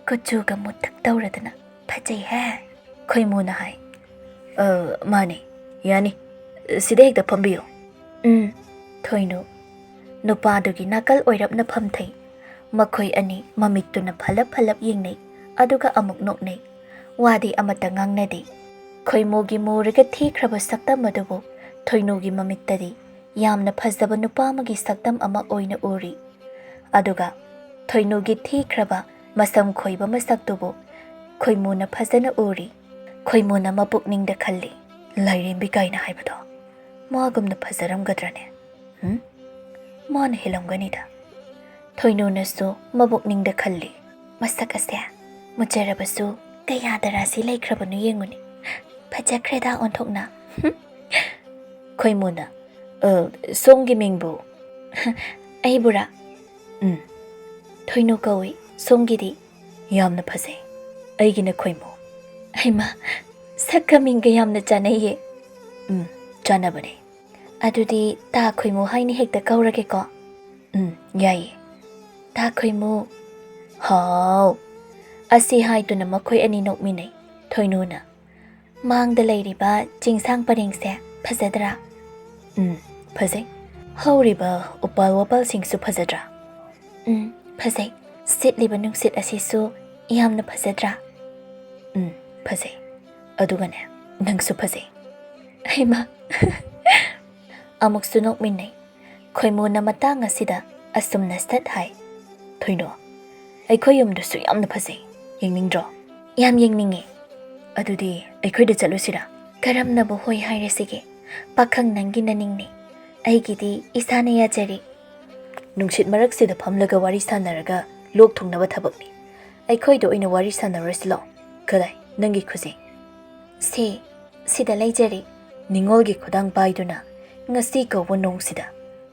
ꯀꯨꯆꯨꯒ ꯃꯨꯠꯇꯛ ꯇꯧꯔꯗꯅ ꯐꯖꯩꯍꯦ!" ꯈꯣꯏꯃꯨꯅ ꯍꯥꯏ꯫ "ꯑ, ꯃꯥꯅꯦ, ꯌꯥꯅꯤ꯫ ꯁꯤꯗ ꯍꯦꯛꯇ ꯐꯝꯕꯤꯌꯨ꯫" "ꯎꯝ꯫" ꯊꯣꯏꯅꯨ ꯅꯨꯄꯥꯗꯨꯒꯤ ꯅꯥꯀꯜ ꯑꯣꯏꯔꯞꯅ ꯐꯝꯊꯩ꯫ ꯃꯈꯣꯏ ꯑꯅꯤ ꯃꯃꯤꯠꯇꯨꯅ ꯐꯂꯞ ꯐꯂꯞ ꯌꯦꯡꯅꯩ, ꯑꯗꯨꯒ ꯑꯃꯨꯛ ꯅꯣꯛꯅꯩ꯫ ꯋꯥꯗꯤ ꯑꯃꯠꯇ ꯉꯥꯡꯅꯗꯦ꯫ ꯈꯣꯏꯃꯨꯒꯤ ꯃꯨꯔꯒ ꯊꯤꯈ꯭ꯔꯕ ꯁꯛꯇꯝ ꯑꯗꯨꯕꯨ ꯊꯣꯏꯅꯨꯒꯤ ꯃꯃꯤꯠꯇꯗꯤ ꯌꯥꯝꯅ ꯐꯖꯕ ꯅꯨꯄꯥ ꯑꯃꯒꯤ ꯁꯛꯇꯝ ꯑꯃ ꯑꯣꯏꯅ ꯎꯔꯤ꯫ ꯑꯗꯨꯒ ꯊꯣꯏꯅꯨꯒꯤ ꯊꯤꯈ꯭ꯔꯕ ꯃꯁꯝ ꯈꯣꯏꯕ ꯃꯁꯛꯇꯨꯕꯨ ꯈꯣꯏꯃꯨꯅ ꯐꯖꯅ ꯎꯔꯤ꯫ ꯈꯣꯏꯃꯨꯅ ꯃꯄꯨꯛꯅꯤꯡꯗ ꯈꯜꯂꯤ, "ꯂꯥꯏꯔꯦꯝꯕꯤ ꯀꯥꯏꯅ ꯍꯥꯏꯕꯗꯣ ꯃꯥꯒꯨꯝꯅ ꯐꯖꯔꯝꯒꯗ꯭ꯔꯅꯦ? ꯍꯨꯝ? ꯃꯥꯅ ꯍꯦꯜꯂꯝꯒꯅꯤꯗ꯫" ꯊꯣꯏꯅꯨꯅꯁꯨ ꯃꯄꯨꯛꯅꯤꯡꯗ ꯈꯜꯂꯤ, "ꯃꯁꯛ ꯑꯁꯦ ꯃꯨꯖꯔꯕꯁꯨ ꯀꯌꯥꯗ ꯔꯥꯁꯤ ꯂꯩꯈ꯭ꯔꯕꯅꯣ ꯌꯦꯡꯉꯨꯅꯦ꯫ ꯐꯖꯈ꯭ꯔꯦꯗ ꯑꯣꯟꯊꯣꯛꯅ꯫" ꯍꯨꯝ꯫ ꯈꯣꯏꯃꯨꯅ, "ꯑ, ꯁꯣꯝꯒꯤ ꯃꯤꯡꯕꯨ?" "ꯑꯩꯕꯨꯔꯥ?" "ꯎꯝ꯫ ꯊꯣꯏꯅꯨ ꯀꯧꯏ꯫ ꯁꯣꯝꯒꯤꯗꯤ?" "ꯌꯥꯝꯅ ꯐꯖꯩ꯫ ꯑꯩꯒꯤꯅ ꯈꯣꯏꯃꯨ꯫" "ꯍꯩꯃꯥ, ꯁꯛꯀ ꯃꯤꯡꯒ ꯌꯥꯝꯅ ꯆꯥꯟꯅꯩꯌꯦ꯫" "ꯎꯝ, ꯆꯥꯟꯅꯕꯅꯦ꯫" "ꯑꯗꯨꯗꯤ ꯇꯥ ꯈꯣꯏꯃꯨ ꯍꯥꯏꯅ ꯍꯦꯛꯇ ꯀꯧꯔꯒꯦꯀꯣ?" "ꯎꯝ, ꯌꯥꯏꯌꯦ꯫ ꯇꯥ ꯈꯣꯏꯃꯨ꯫" "ꯍꯥꯎ꯫" ꯑꯁꯤ ꯍꯥꯏꯗꯨꯅ ꯃꯈꯣꯏ ꯑꯅꯤ ꯅꯣꯛꯃꯤꯟꯅꯩ꯫ ꯊꯣꯏꯅꯨꯅ, "ꯃꯥꯡꯗ ꯂꯩꯔꯤꯕ ꯆꯤꯡꯁꯥꯡ ꯄꯔꯦꯡꯁꯦ ꯐꯖꯗ꯭ꯔꯥ?" "ꯎꯝ, ꯐꯖꯩ꯫ ꯍꯧꯔꯤꯕ ꯎꯄꯥꯜ ꯋꯥꯄꯥꯜꯁꯤꯡꯁꯨ ꯐꯖꯗ꯭ꯔꯥ?" "ꯎꯝ, ꯐꯖꯩ꯫ ꯁꯤꯠꯂꯤꯕ ꯅꯨꯡꯁꯤꯠ ꯑꯁꯤꯁꯨ ꯌꯥꯝꯅ ꯐꯖꯗ꯭ꯔꯥ?" "ꯎꯝ, ꯐꯖꯩ꯫ ꯑꯗꯨꯒꯅꯦ, ꯅꯪꯁꯨ ꯐꯖꯩ꯫" ꯍꯩꯃꯥ! ꯑꯃꯨꯛꯁꯨ ꯅꯣꯛꯃꯤꯟꯅꯩ꯫ ꯈꯣꯏꯃꯨꯅ ꯃꯇꯥꯡ ꯑꯁꯤꯗ ꯑꯁꯨꯝꯅ ꯁꯠ ꯍꯥꯏ, "ꯊꯣꯏꯅꯨ, ꯑꯩꯈꯣꯏ ꯌꯨꯝꯗꯨꯁꯨ ꯌꯥꯝꯅ ꯐꯖꯩ꯫ ꯌꯦꯡꯅꯤꯡꯗ꯭ꯔꯣ?" "ꯌꯥꯝ ꯌꯦꯡꯅꯤꯡꯉꯦ꯫" "ꯑꯗꯨꯗꯤ ꯑꯩꯈꯣꯏꯗ ꯆꯠꯂꯨꯁꯤꯔꯥ?" "ꯀꯔꯝꯅꯕꯨ ꯍꯣꯏ ꯍꯥꯏꯔꯁꯤꯒꯦ? ꯄꯥꯈꯪ ꯅꯪꯒꯤ ꯅꯅꯤꯡꯅꯦ꯫ ꯑꯩꯒꯤꯗꯤ ꯏꯁꯥꯅ ꯌꯥꯖꯔꯦ꯫" "ꯅꯨꯡꯁꯤꯠ ꯃꯔꯛꯁꯤꯗ ꯐꯝꯂꯒ ꯋꯥꯔꯤ ꯁꯥꯟꯅꯔꯒ ꯂꯣꯛ ꯊꯨꯡꯅꯕ ꯊꯕꯛꯅꯤ꯫ ꯑꯩꯈꯣꯏꯗ ꯑꯣꯏꯅ ꯋꯥꯔꯤ ꯁꯥꯟꯅꯔꯨꯔꯁꯤ ꯂꯥꯛꯑꯣ꯫ ꯀꯗꯥꯏ, ꯅꯪꯒꯤ ꯈꯨꯖꯤꯡ?" "ꯁꯦ, ꯁꯤꯗ ꯂꯩꯖꯔꯦ꯫" ꯅꯤꯉꯣꯜꯒꯤ ꯈꯨꯗꯥꯡ ꯄꯥꯏꯗꯨꯅ ꯉꯁꯤ ꯀꯧꯕ ꯅꯣꯡꯁꯤꯗ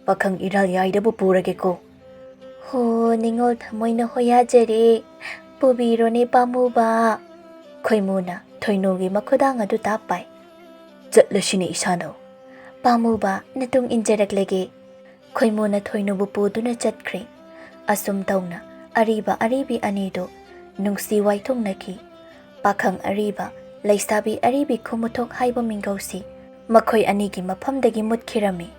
ꯄꯥꯈꯪ ꯏꯔꯥꯜ ꯌꯥꯏꯗꯕꯨ ꯄꯨꯔꯒꯦꯀꯣ꯫ ꯍꯣ, ꯅꯤꯡꯉꯣꯜ ꯊꯃꯣꯏꯅ ꯍꯣꯌꯥꯖꯔꯦ, ꯄꯨꯕꯤꯔꯣꯅꯦ ꯄꯥꯝꯃꯨꯕ꯫ ꯈꯣꯏꯃꯨꯅ ꯊꯣꯏꯅꯨꯒꯤ ꯃꯈꯨꯗꯥꯡ ꯑꯗꯨ ꯇꯥꯞ ꯄꯥꯏ꯫ ꯆꯠꯂꯁꯤꯅꯦ ꯏꯁꯥꯅꯧ꯫ ꯄꯥꯝꯃꯨꯕ, ꯅꯇꯨꯡ ꯏꯟꯖꯔꯛꯂꯒꯦ꯫ ꯈꯣꯏꯃꯨꯅ ꯊꯣꯏꯅꯨꯕꯨ ꯄꯨꯗꯨꯅ ꯆꯠꯈ꯭ꯔꯦ꯫ ꯑꯁꯨꯝ ꯇꯧꯅ ꯑꯔꯤꯕ ꯑꯔꯤꯕꯤ ꯑꯅꯤꯗꯨ ꯅꯨꯡꯁꯤ ꯋꯥꯏꯊꯨꯡꯅꯈꯤ꯫ ꯄꯥꯈꯪ ꯑꯔꯤꯕ, ꯂꯩꯁꯥꯕꯤ ꯑꯔꯤꯕꯤ ꯈꯨꯃꯨꯊꯣꯛ ꯍꯥꯏꯕ ꯃꯤꯡꯒꯧꯁꯤ ꯃꯈꯣꯏ ꯑꯅꯤꯒꯤ ꯃꯐꯝꯗꯒꯤ ꯃꯨꯠꯈꯤꯔꯝꯃꯤ꯫